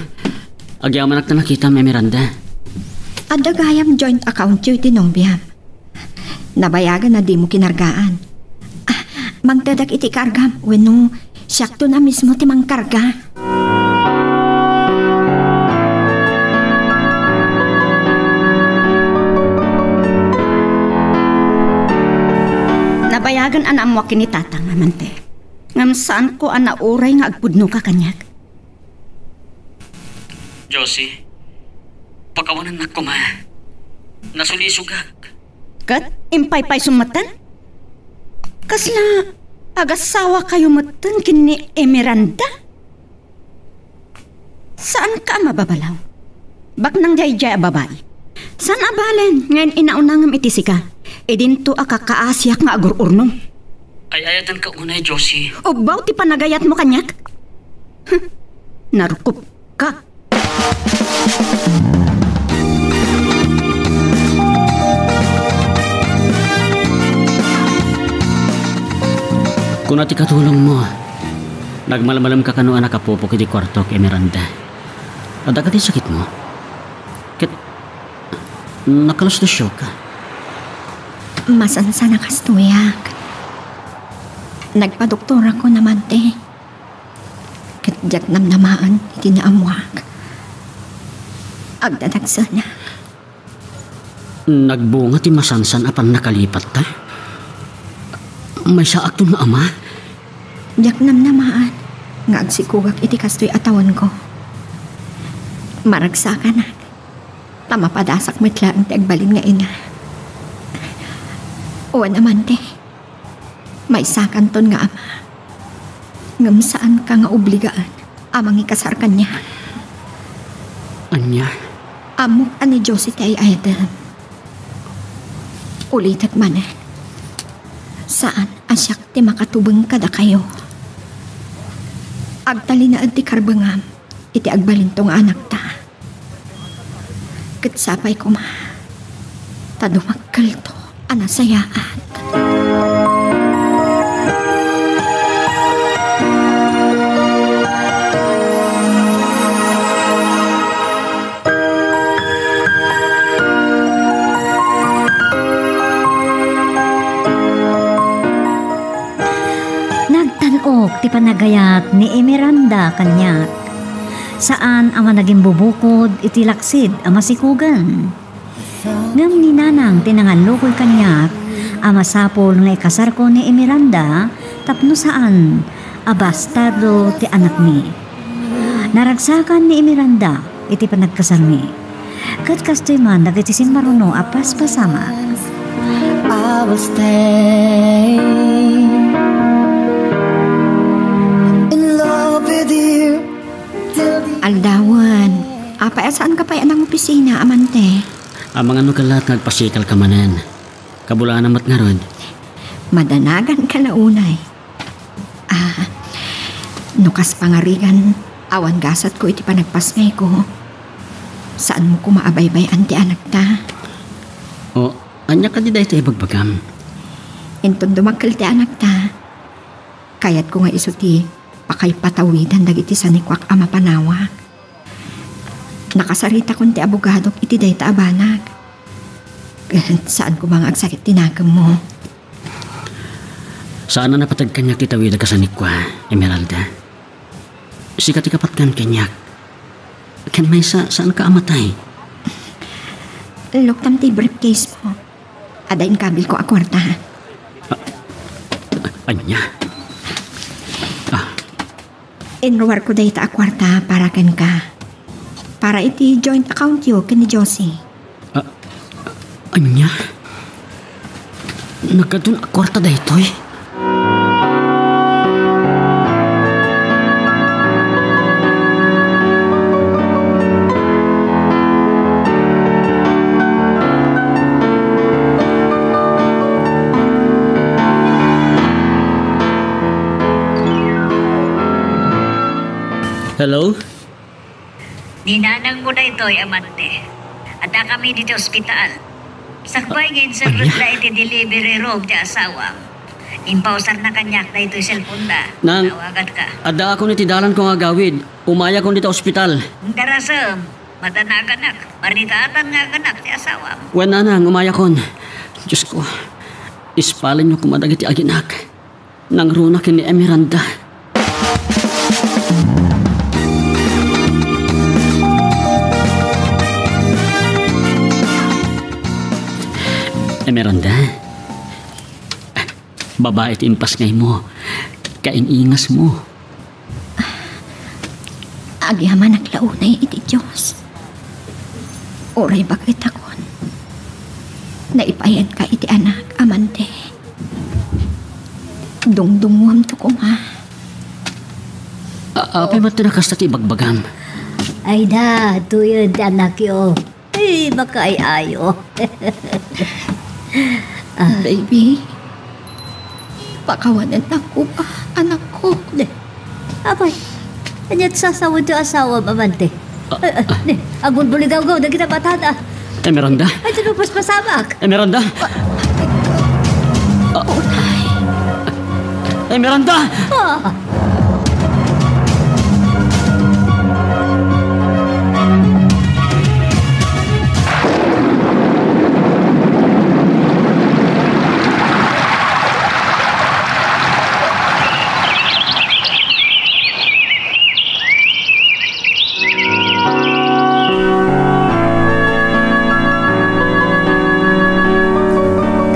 Agyamanak ta nakitam, Emeranda. Adda gayam joint accountyo iti nobiam. Nabayagan a dimo kinargaan. Ah, mangtedak iti kargam, wenno siakton a mismo ti mangkarga. Nabayagan a naammoak ken ni Tatang, Amante. Ngem saanko a nauray nga agpudnoka kaniak. Josie, pakawanennak koma. Nasulisogak. Ket impaypaysom metten? Kasla agasawakayo metten ken ni Emeranda? Saanka a mababalaw. Baknang daydiay a babai. Saan a balen nga in-inaunangem iti sika. Idinto a kakaasiak nga agur-urnom. Ay-ayatenka unay, Josie. Ubbaw ti panagayatmo kaniak? Huh, narukopka. Kuna ti katulongmo, nagmalmalemka kano a nakapupok iti kuartok, Emeranda. Adda kadi sakitmo? Ket nakaluslusioka? Masansan a kastoyak. Nagpadoktorakon, Amante. Ket diak namnamaen iti naammoak. Agdadagsenak. Nagbunga ti masansan a pannakalipatta? Maysaakton nga ama? Diak namnamaen nga agsikogak iti kastoy a tawenko. Maragsakanak, ta mapadasak met laeng ti agbalin nga ina. Wen, Amante, maysakanton nga ama. Ngem saanka nga obligaan a mangikasar kaniak. Ania? Ammok a ni Josie ti ay-ayatem. Ulitek manen, saan a siak ti makatubeng kadakayo. Agtalinaed ti karbengam iti agbalinto nga anakta. Ket sapay koma ta dumakkelto a nasayaat. Nagtan-ok ti panagayat ni Emeranda kaniak. Saan a managimbubukod iti laksid a masikogen. Ngem ni Nanang ti nangallukoy kaniak a masapul nga ikasarko ni Emeranda tapno saan a bastardo ti anakmi. Naragsakan ni Emeranda iti panagkasarmi. Ket kastoy man dagiti simmaruno a paspasamak. I will stay in love with you till the Aldawen, apay a saanka pay a nangopisina, Amante? Amangan no ket la nga agpasikalka manen. Kabulanam met ngarud. Madanaganka la unay. Ah, no kas pangarigan, awan gasatko iti panagpasngayko. Saanmo koma a baybay-an ti anakta? O, ania kadi daytoy ibagbagam? Inton dumakkel ti anakta, kayatko nga isu ti pakaipatawidan dagiti sanikuak a mapanawak. Nakasaritakon ti abogadok iti dayta a banag. Saan koma nga agsakit ti nakemmo. Saan a napateg kaniak ti tawidak a sanikua, Emeralda. Sika ti kapatgan kaniak. Ken maysa, saanka a matay. Luktam ti briefcase mo. Adda inkabilko a kuarta. A-, ania? Ah, Inruarko dayta a kuarta para kenka. Para iti joint accountyo ken ni Josie. A-, ania? Nagkadun a kuarta daytoy? Hello? Ni nanangmo daytoy, amante. Addakami ditoy ospital. Sakbay nga inserrekda iti delivery room ti asawam, impausarna kaniak daytoy cellphoneda. Nang, tawaganka. Addaakon iti dalanko nga agawid. Umayakon ditoy ospital. Darasem, madanaganak. Maritaatan nga aganak ti asawam. Wen, nanang, umayakon. Diosko, ispalenyo koma dagiti aginak. Nangruna ken ni Emeranda. Emeranda, babae ti impasngaymo, kain-ingasmo. Agyamanak la unay iti Dios. Uray baket a kuan, naipayanka iti anak, amante. Dungdungngoamto koma. A-, apay met ti nakasta ti ibagbagam? Ay da, tuyen ti anakyo. Ay, makaay-ayo. Ah. Baby, pakawanennak koma, anakko. Ne. Apay, ania't sasawen ti asawam, amante? Ah, ah, ne, agbulbuligawgaw dagiti batan, ah. Emeranda? Ay, ti napaspasamak. Emeranda? Ah. Ah. Emeranda! Ah.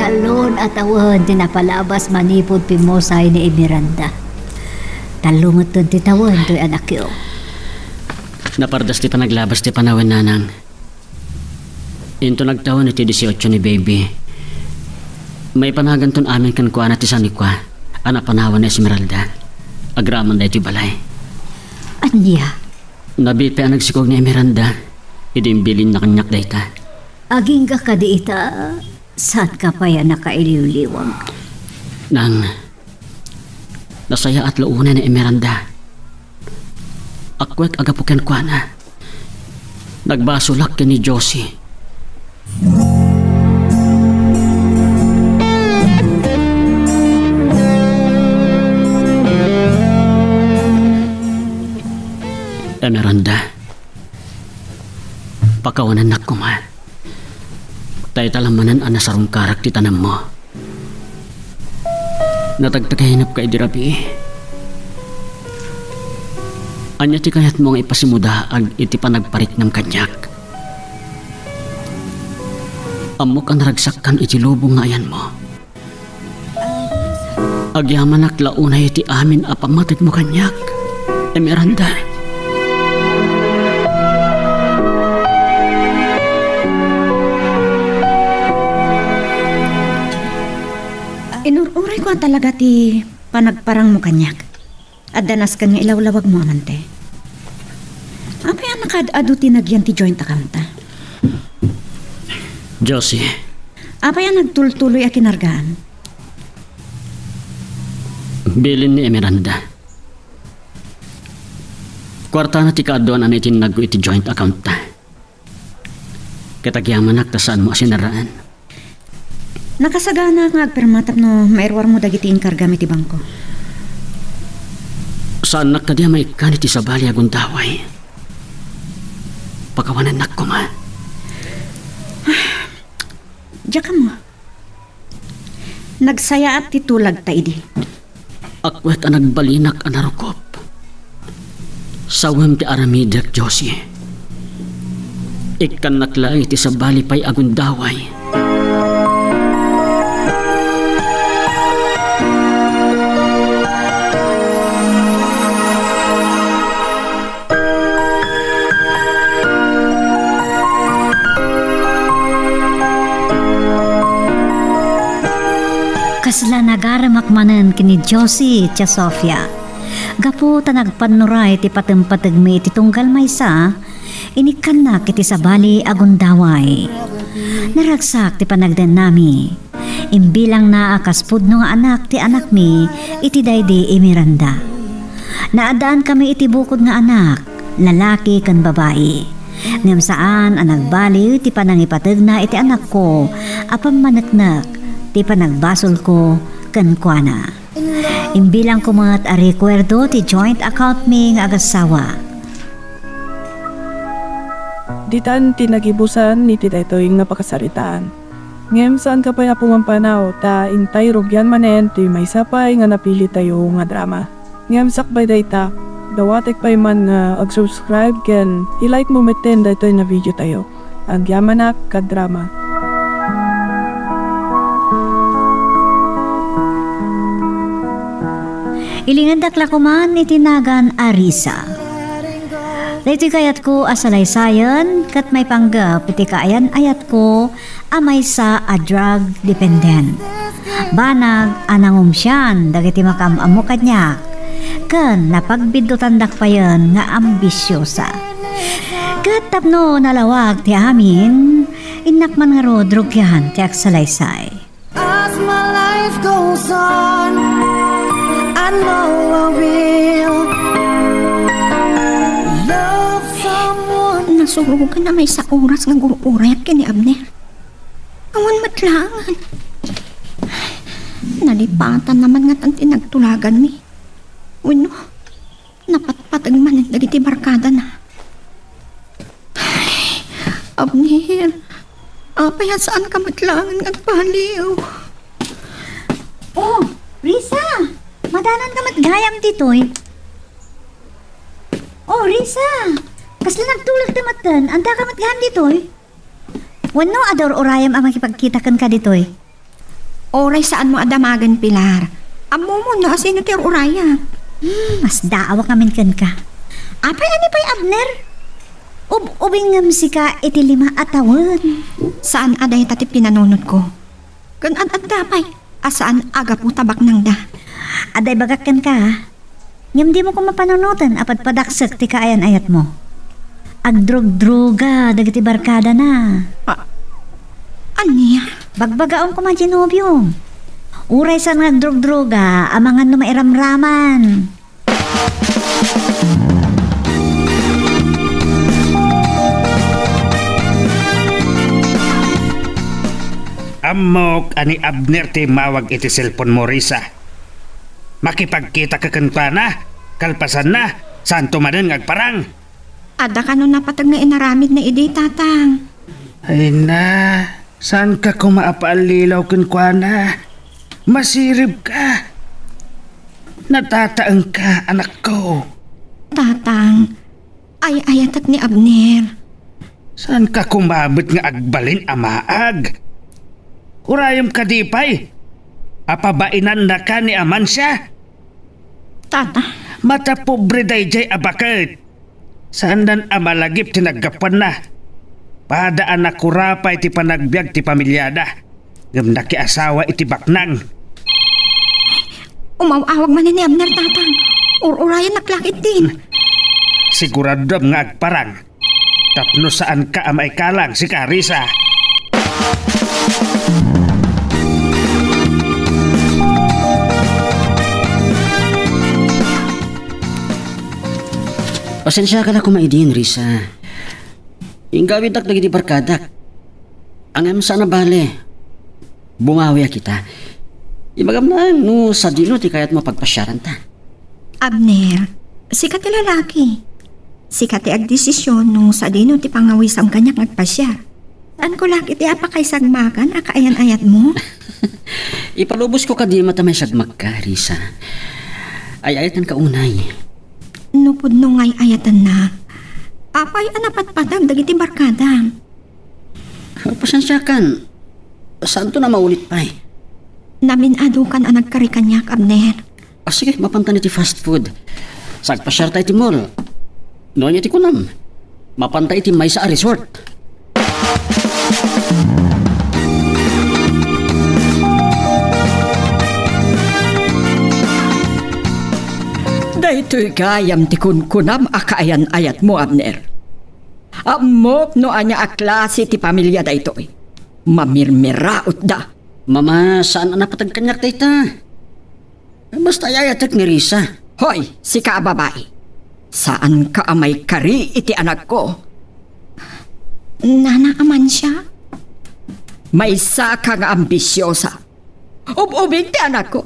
Talon a tawen ti napalabas manipud pimmusay ni Emeranda. Tallo metten ti tawen toy anakyo. Napardas ti panaglabas ti panawen, nanang. Inton agtawen iti dieciocho ni Baby, maipanaganton amin kenkuana ti sanikua a napanawan ni Esmeralda agraman daytoy balay. Ania? Nabiit pay a nagsikog ni Emeranda idi imbilinna kaniak dayta. Agingga kadi ita, saanka pay a nakailiwliwag? Nang, nasayaat la unay ni Emeranda. Akkuek a gapu kenkuana. Nagbasolak ken ni Josie. Emeranda, pakawanennak koma. Dayta la manen a nasarungkarak ti tanemmo. Natagtagainepka idi rabii. Ania ti kayatmo nga ipasimudaag iti panagpariknam kaniak? Ammok a naragsakkan iti lubong nga ayanmo. Agyamanak la unay iti amin a pammategmo kaniak, Emeranda. Inur-urayko a talaga ti panagparangmo kaniak. Adda nasken nga ilawlawagmo, amante. Apay a nakaad-adu ti nagyan ti joint accountta? Josie. Apay a nagtultuloy a kinargaan? Bilin ni Emeranda. Kuartana ti kaaduan a naitinnagko iti joint accountta. Ket agyamanak ta saanmo a sinarraan. Nakasagana nga agpirma tapno mairuarmo dagiti inkargam iti bangko. Saannak kadi a maikkan iti sabali a gundaway? Pakawanennak koma. Diak ammo. Nagsayaat ti tulagta idi. Akkuek a nagbalinak a narukop. Sawem ti aramidek, Josie. Ikkannak laeng iti sabali pay a gundaway. Kasla nagaremak manen ken ni Josie iti Sofia. Gapu ta nagpannuray ti patempatengmi iti tunggal maysa, inikkannak iti sabali a gundaway. Naragsak ti panagdennami. Imbilangna a kas pudno nga anak ti anakmi iti daydi Emeranda. Naaddaankami iti bukod nga anak, lalaki ken babai. Ngem saan a nagbaliw ti panangipategna iti anakko a pammaneknek ti panagbasolko kenkuana. Imbilangko met a rekuerdo ti joint account mi nga agassawa. Ditan ti nagibusan iti daytoy nga pakasaritaan. Ngem saanka pay a pumampanaw ta intay rugian manen ti maysa pay nga napilitayo nga drama. Ngem sakbay dayta, dawatek pay man nga ag-subscribe ken i-like mo metten daytoy nga video tayo. Agyamanak, kadrama. Ilingandak la koman iti nagan a Risa. Daytoy kayatko a salaysayen ket maipanggep iti kaayan-ayatko a maysa a drug dependent. Banag a nangumsian dagiti makaam-ammo kaniak ken napagbidutandak payen nga ambisiosa. Ket tapno nalawag ti amin, innak man ngarud rugian ti agsalaysay. As my life goes on, I know I will love someone. Nasurogan a maysa oras nga agur-urayak ken ni Abner. Awan met laeng. Nalipatan na man ngatan ti nagtulaganmi. Wenno, napatpateg manen dagiti barkadana. Ay, Abner, apay a saanka met laengen nga agbaliw? Oh, Risa! Madanonka met gayam ditoy. Oh, Risa! Kasla nagtulagta metten? Addaka met gayam ditoy? Wenno, adda ur-urayam a makipagkita kenka ditoy? Uray saanmo a damagen, Pilar. Ammomon no asino ti ur-urayam. Hmm, masdaawak ngamin kenka. Apay, ania pay, Abner? Ub-ubing ngem sika iti lima a tawen. Saan a dayta ti pinanunotko. Ken ad-adda pay a saan a gapu ta baknangda. Adda ibagak kenka, a. Ngem dimo koma panunoten a padpadaksek ti kaayan-ayatmo. Agdrugdruga dagiti barkadana. A-, ania? Bagbagaom koma ti nobiom. Uray saan nga agdrugdruga, amangan no mairamraman. Ammok a ni Abner ti immawag iti cellphone mo, Risa. Makipagkitaka kenkuana, kalpasanna, saanto manen nga agparang. Adda kano napateg nga inaramidna idi, Tatang? Ay na, saanka koma a paallilaw kenkuana? Masiribka. Natataengka, anakko. Tatang, ay-ayatek ni Abner. Saanka koma met nga agbalin a maag? Urayem kadi pay a pabainannaka ni Amancia? Tata. Matapobre daydiay a baket. Saandan a malagip ti naggapuanna. Pada a nakurapay ti panagbiag ti pamiliada. Ngem nakiasawa iti baknang. Umaw-awag manen ni Abner, Tatang. Ur-urayennak la ketdin. Siguradom nga agparang. Tapno saanka a maikalang, sika, Risa. Pasensiaka la koma idin, Risa. Inggawidak dagiti barkadak. Ngem saan a bale. Bumawiak ita. Ibagam laeng no sadino ti kayatmo a pagpasiaranta. Abner, sika ti lalaki. Sika ti agdesisyon no sadino ti pangawisam kaniak nga agpasiar. Saanko la ketdi a pakaisagmakan a kaayan-ayatmo? Ipalubosko kadi met a maisagmakka, Risa. Ay-ayatenka unay. No pudno nga ay-ayatennak, apay a napatpateg dagiti barkadam? Pasensiakan. Saanton a maulit pay. Namin-adokan a nagkari kaniak, Abner. Ah, sige, mapantan iti fast food. Sagpasiarta iti mall. No ania ti kunam? Mapanta iti maysa a resort. Daytoy gayam ti kunkunam a kaayan-ayatmo, Abner. Ammok no ania a klase ti pamilia daytoy. Mamirmirautda. Mama, saan a napateg kaniak dayta. Basta ay-ayatek ni Risa. Hoy, sika a babai! Saanka a maikari iti anakko. Nana Amancia? Maysaka nga ambisiosa. Ub-ubing ti anakko.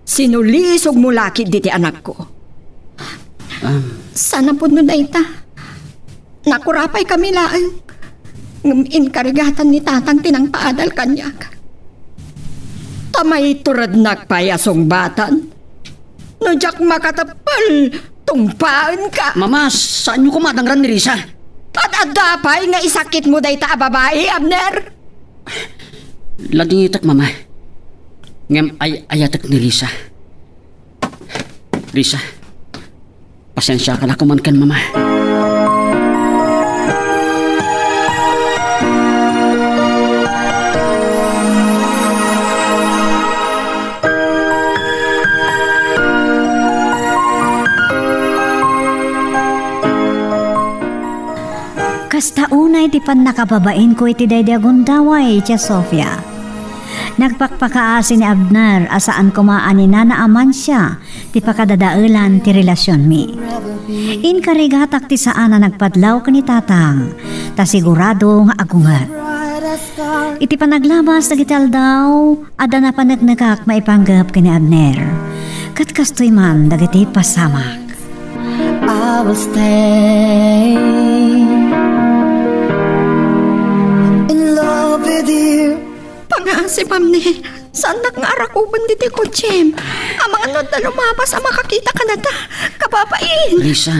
Sinulisogmo la ketdi ti anakko. Am. Sana pudno dayta. Nakurapay kami laeng. Ngem inkarigatan ni tatang ti nangpaadal kaniak. Ta maiturednak pay a sungbatan. No diak makateppel, tungpaenka. Mama, saanyo koma a dangran ni Risa? Ad-adda pay nga isakitmo dayta a babai, Abner? Ladingitek, Mama. Ngem ay-ayatek ni Risa. Risa, pasensiaka la koman ken Mama. Kasta unay ti pannakababainko iti daydi a gundaway, Tia Sofia. Nagpakpakaasi ni Abner a saan koma a ni Nana Amancia ti pakadadaelan ti relasionmi. Inkarigatak ti saan a nagpadlaw ken ni Tatang, ta sigurado nga agunget. Iti panaglabas dagiti aldaw, adda napaneknekak maipanggep ken ni Abner. Ket kastoy man dagiti pasamak. I will stay in love with you. Pangaasi, Abner, saannak nga arakuben ditoy kotsem. Amangan no adda lumabas a makakita kadata. Kababain! Risa,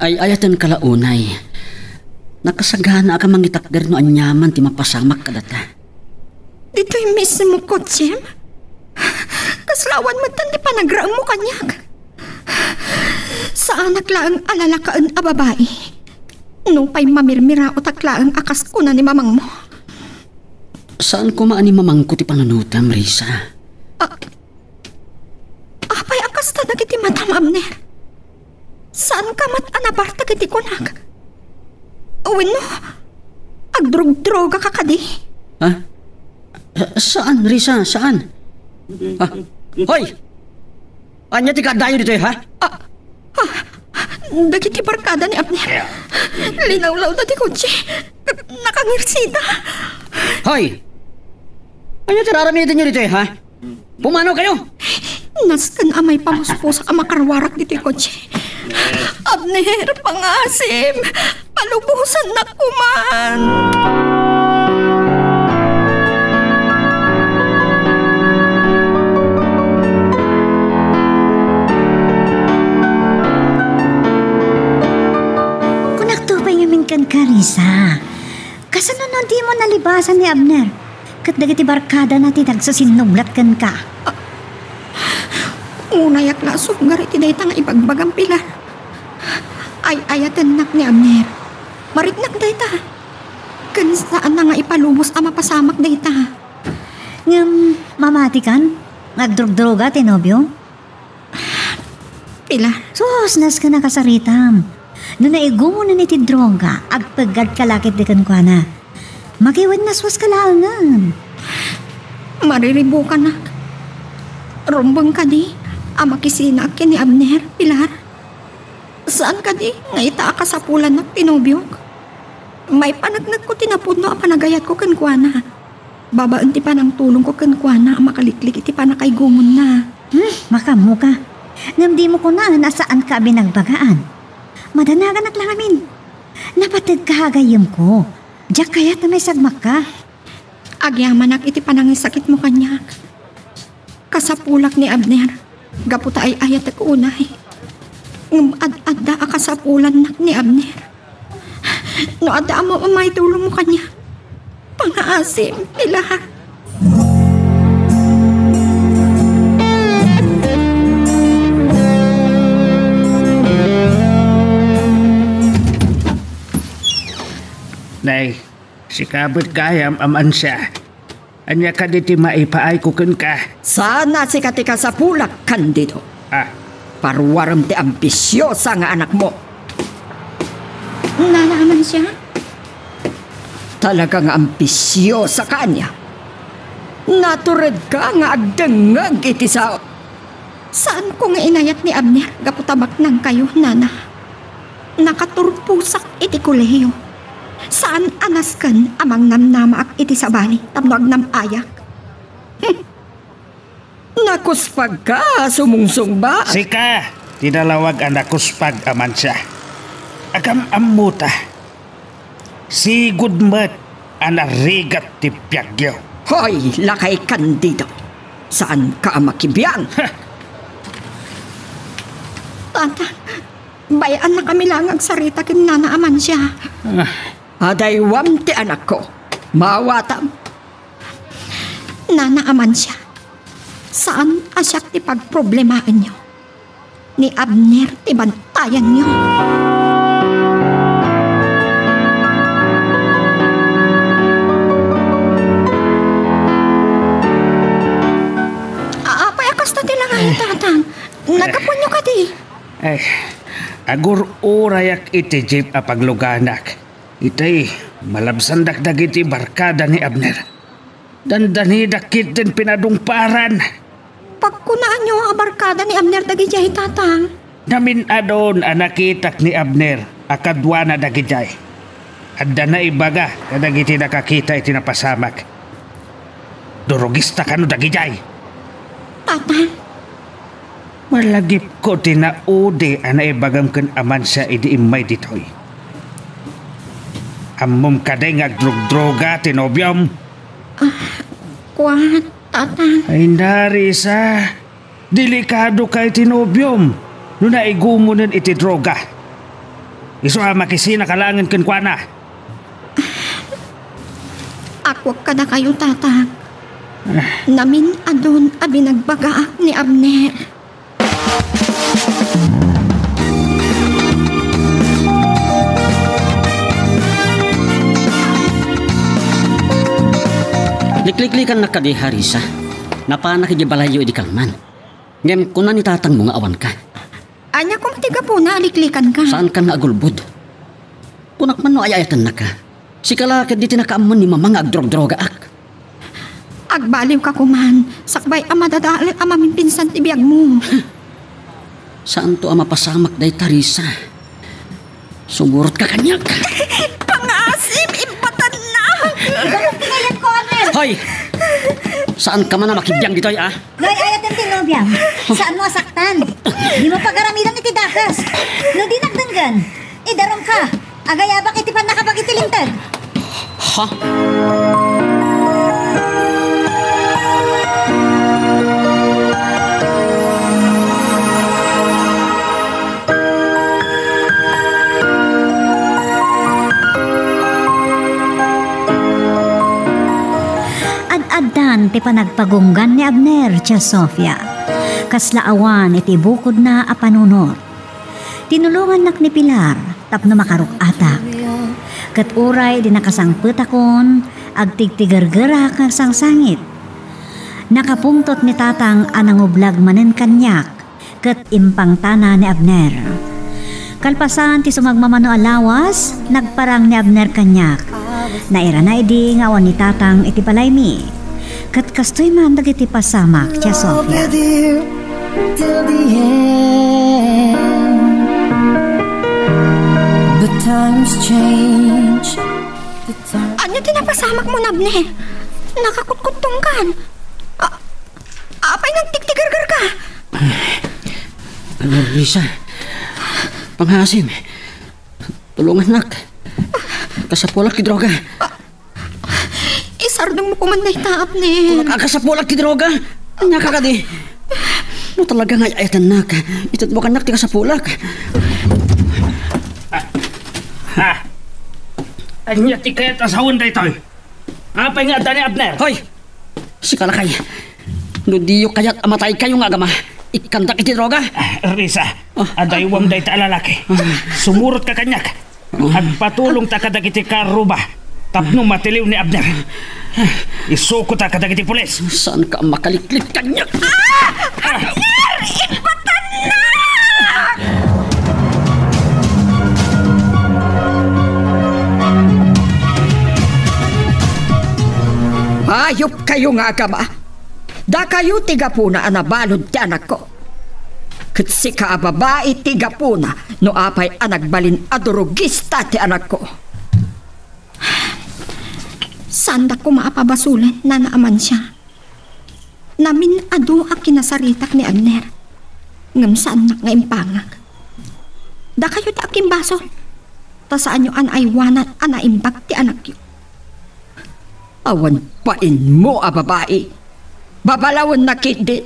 ay-ayatenka la unay. Nakasaganaak a mangitakder no aniaman ti mapasamak kadata. Ditoy mismo kotsem? Kasla awan metten ti panagraemmo kaniak. Saanak laeng a lalakaen a babai. Nupay mamirmiraotak laeng a kas kuna ni mamangmo. Saan koma a ni mamangko ti panunotam, Risa. Ah, apay a kasta dagiti matam, Abner? Saanka met a nabartek iti kunak? Wenno, agdrugdrogaka kadi? Ha? Saan, Risa, saan? Ah, hoy! Ania ti kaadayo ditoy, ha? Ah, ah, dagiti barkada ni Abner. Linawlawda ti kotse. Nakangirsida. Hoy! Ania ti raramidenyo ditoy, ha? Pumanaw kayo! Nasken a maipamuspusak a makaruarak ditoy kotse. Abner, pangasim! Palubosannak koman! Kunakto pay ngamin kenka, Risa. Kasano no dimo nalibasan ni Abner ket dagiti barkadana ti nagsasinnublat kenka? Unayak la a sumgar iti dayta nga ibagbagam, Pilar. Ay-ayatennak ni Abner. Mariknak dayta. Ken saanna nga ipalubos a mapasamak dayta. Ngem mamatikan nga agdrugdruga ti nobio? Pilar. Sus, nasken a kasaritam. No naigumonen iti droga, agpeggadka la ketdi kenkuana. Makiwennaswaska laengen. Mariribukanak. Rumbeng kadi a makisinaak ken ni Abner, Pilar? Saan kadi nga ita a kasapulannak ti nobiok? Maipaneknekko ti napudno a panagayatko kenkuana. Babaen ti panangtulongko kenkuana a makaliklik iti pannakaigumonna. Hmm, makaammoka. Ngem dimo kunaen a saanka a binagbagaan. Madanaganak la ngamin. Napategka a gayyemko. Diak kayat a maisagmakka. Agyamanak iti panangisakitmo kaniak. Kasapulak ni Abner. Gapu ta ay-ayatek unay. Ngem ad-adda a kasapulannak ni Abner. No adda a maitulongmo kaniak, pangaasim, Pilar. Nay, sika met gayam, Amancia. Ania kadi ti maipaayko kenka? Saan a sika ti kasapulak, Candido. Ah. Paruarem ti ambisiosa nga anakmo. Nana Amancia? Talaga nga ambisiosa ka, ania? Naturedka nga agdengngeg iti sao. Saanko nga inayat ni Abner gapu ta baknangkayo, Nana. Nakaturposak iti kolehiyo. Saan a nasken a mangnamnamaak iti sabali tapno agnam-ayak. Hmm. Nakuspagka, sumungsungbat. Sika ti nalawag a nakuspag, Amancia. Agam-ammota. Sigud met a narigat ti biagyo. Hoy, Lakay Candido! Saanka a makibiang? Tata, bay-annakami la nga agsarita ken Nana Amancia. Ah. Adaywam ti anakko. Maawatam. Nana Amancia, saan a siak ti pagproblemaenyo. Ni Abner ti bantayanyo. Apay a kasta ti langay, Tatang? Naggapuanyo kadi? Ay, agur-urayak iti jeep a pagluganak. Itay, malabsandak dagiti barkada ni Abner. Dandanidak ketdin pinadungparan. Pagkunaanyo a barkada ni Abner dagidiay, Tatang? Namin-adon a nakitak ni Abner a kaduana dagidiay. Adda naibaga kadagiti nakakita iti napasamak. Durogista kano dagidiay? Tatang. Malagipko ti naudi a naibagam ken Amancia idi immay ditoy. Ammom kadi nga agdrugdruga ti nobiom? Ah, kuan, Tatang. Ay, Narisa, delikadoka iti nobiom no naigumonen iti droga. Isu a makisinaka laengen kenkuana. Akuak kadakayo, Tatang. Ah. Namin-adon a binagbagaak ni Abner. Likliklikannak kadi, Narisa. Napanak idiay balayyo idi kalman. Ngem kuna ni tatangmo nga awanka. Ania koma ti gapuna a liklikanka? Saankan nga agulbod. Kunak man no ay-ayatennaka. Sika la ketdi ti nakaammo ni Mama nga agdrogdrogaak. Agbaliwka koman, sakbay a madadael a mamimpinsan ti biagmo. Saanto a mapasamak dayta, Risa. Sumurotka kaniak. Pangasim, ibbatannak! Ibaga ti kayatko, Arnel! Hoy! Saanka man a makibiang ditoy, a? No ay-ayatem ti nobiam, saanmo a saktan. Dimo pagaramidan iti dakes. No dinak denggen, idarumka. Agayabak iti pannakabag iti linteg. Ha? Ad-addan ti panagpagunggan ni Abner, Tia Sofia. Kasla awan iti bukodna a panunot. Tinulongannak ni Pilar tapno makaruk-atak. Ket uray di nakasangpetakon, agtigtigergerak nga agsangsangit. Nakapungtot ni Tatang a nangublag manen kaniak, ket impangtana ni Abner. Kalpasan ti sumagmamano a lawas, nagparang ni Abner kaniak. Nairana idi nga awan ni Tatang iti balaymi. Ket kastoy man dagiti pasamak, Tia Sofia. Till the end. But times change. Ania ti napasamakmo, Abner? Nakakutkuttongkan. A-, apay nga agtigtigergerka? Risa, pangasim. Tulongannak. Kasapulak ti droga. Isardengmo koman dayta, Abner. Kasapulak ti droga. Ania ka kadi? No talaga nga ay-ayatennak, itedmo kaniak ti kasapulak. Ah. Ania ti kayat a sawen daytoy? Apay nga adda ni Abner? Hoy! Sika lakay. No diyo kayat a mataykayo nga agama, ikkandak iti droga. Ah, Risa, ah, adaywam dayta a lalaki. Sumurotka kaniak. Agpatulongta kadagiti kaarruba tapno matiliw ni Abner. Isukota kadagiti pulis. Saanka a makaliklik kaniak? Ah! Abner! Ipatannak! Hayop kayo nga agama! Dakayo ti gapuna a nabalud ti anakko. Ket sika a babai ti gapuna no apay a nagbalin a durogista ti anakko. Saandak koma a pabasolen, Nana Amancia. Namin-adu a kinasaritak ni Abner, ngem saannak nga impangag. Dakayo ti agkimbasol, ta saanyo a naaywanan a naimbag ti anakyo. Awan bainmo a babai. Babalawenna ketdi.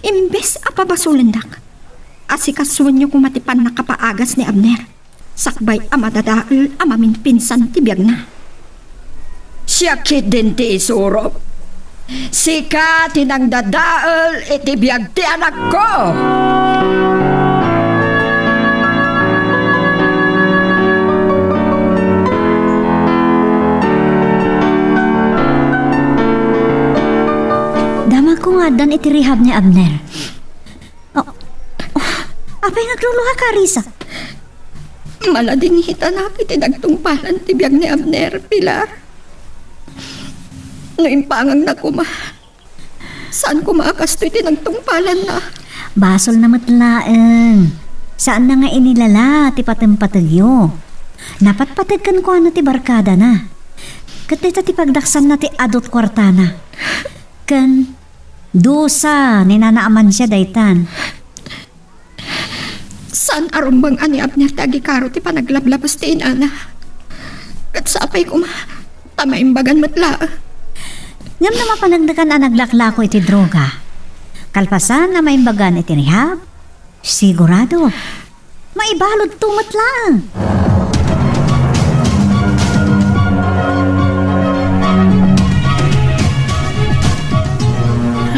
Imbes a pabasolendak, asikasuenyo koma ti pannakapaagas ni Abner, sakbay a madadael a maminpinsan ti biagna. Siak ketdin ti isurok. Sika ti nangdadael iti biag ti anakko. Damagko nga addan iti rehab ni Abner. Oh, oh, apay nga agluluha ka, Risa? Maladingit a napay ti nagtungpalan ti biag ni Abner, Pilar. No impangagna koma, saan koma a kastoy ti nagtungpalanna? Basolna met laeng. Saanna nga inilala ti patempategyo. Napatpateg kenkuana ti barkadana. Ket dayta ti pagdaksanna ti adu ti kuartana. Ken dusa ni Nana Amancia daytan. Saan a rumbeng a ni Abner ti agikaro ti panaglablabas ti inana. Ket sapay koma, ta maimbagan met laeng. Ngem no mapaneknekan a naglaklako iti droga, kalpasan a maimbagan iti rehab, sigurado, maibaludto met laeng.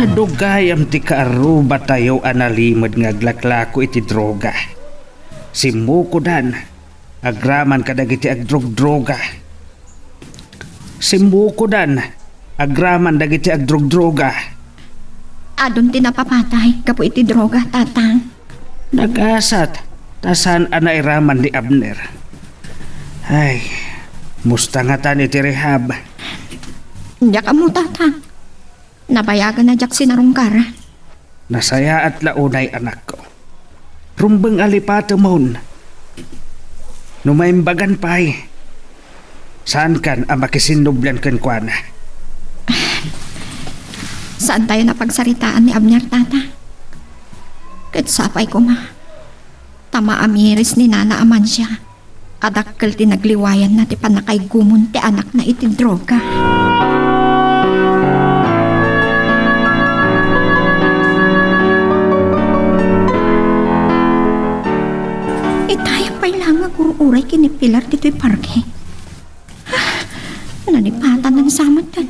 Adu gayam ti kaarrubatayo a nalimed nga aglaklako iti droga. Simmukodan agraman kadagiti agdrogdroga. Simmukodan agraman dagiti agdrogdroga. Adun ti napapatay gapu iti droga, Tatang. Nagasat ta saan a nairaman ni Abner. Ay, mustangatan iti rehab. Diak ammo, Tatang. Nabayagan a diak sinarungkaran. Nasayaat la unay, anakko. Rumbeng a lipatemon. No maimbagan pay, saankan a makisinnublian kenkuana. Saantayon a pagsaritaan ni Abner, Tata. Ket sapay koma, ta maamiris ni Nana Amancia a dakkel ti nagliwayanna ti pannakaigumon ti anakna iti droga. Itayak pay laeng nga agur-uray ken ni Pilar ditoy parke. Ah, nalipatan na sa matan.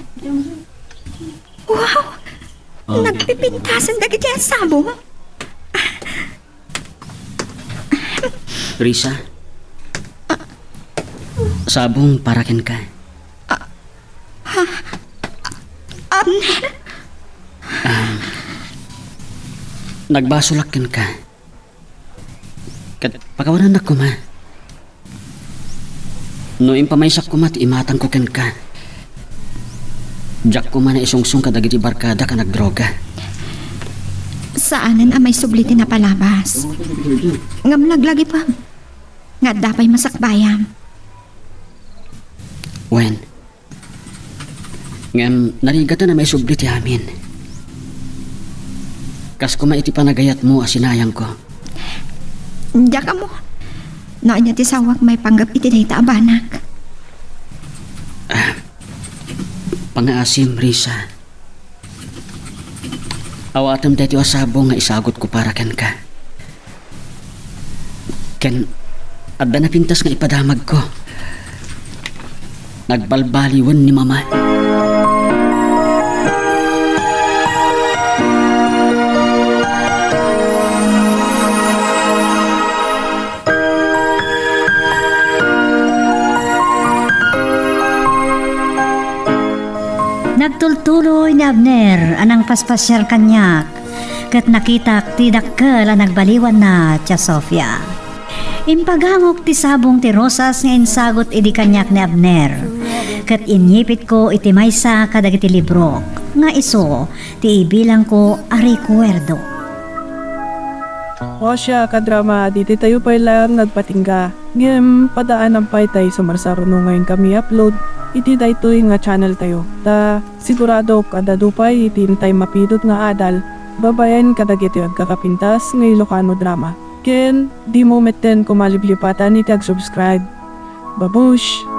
Wow! Ah. Nagpipintasan dagiti sabong. Risa? Ah. Sabong para kenka. Ah, ha? Abner? Ah, nagbasolak kenka. Ket pakawanennak koma. No impamaysak koma ti imatangko kenka, diak koma naisungsong kadagiti barkadak a nagdroga. Saanen a maisubli ti napalabas. Ngem laglagipem nga adda pay masakbayam. Wen, ngem narigaten a maisubli ti amin. Kas koma iti panagayatmo a sinayangko. Diak ammo no ania ti sawak maipanggep iti dayta a banag. Ah, pangaasim, Risa. Awatem daytoy a sabong nga isagutko para kenka. Ken adda napintas nga ipadamagko. Nagbalbaliwen ni Mama. Nagtultuloy ni Abner a nangpaspasiar kaniak, ket nakitak ti dakkel a nagbaliwanna tia Sofia. Impagangok ti sabong ti rosas nga insagut idi kaniak ni Abner, ket inyipitko iti maysa kadagiti librok nga isu ti ibilangko a rekuerdo. O siya, kadrama, ditoy tayo pay laeng nagpatingga. Ngem, padaanan pay tay sumarsaruno nga inkami upload iti daytoy nga channel tayo. Ta, siguradok, adda pay iti intay mapidut nga adal, babaen kadagiti agkakapintas nga Ilocano drama. Ken, dimo metten koma liplipatan iti ag-subscribe. Babush!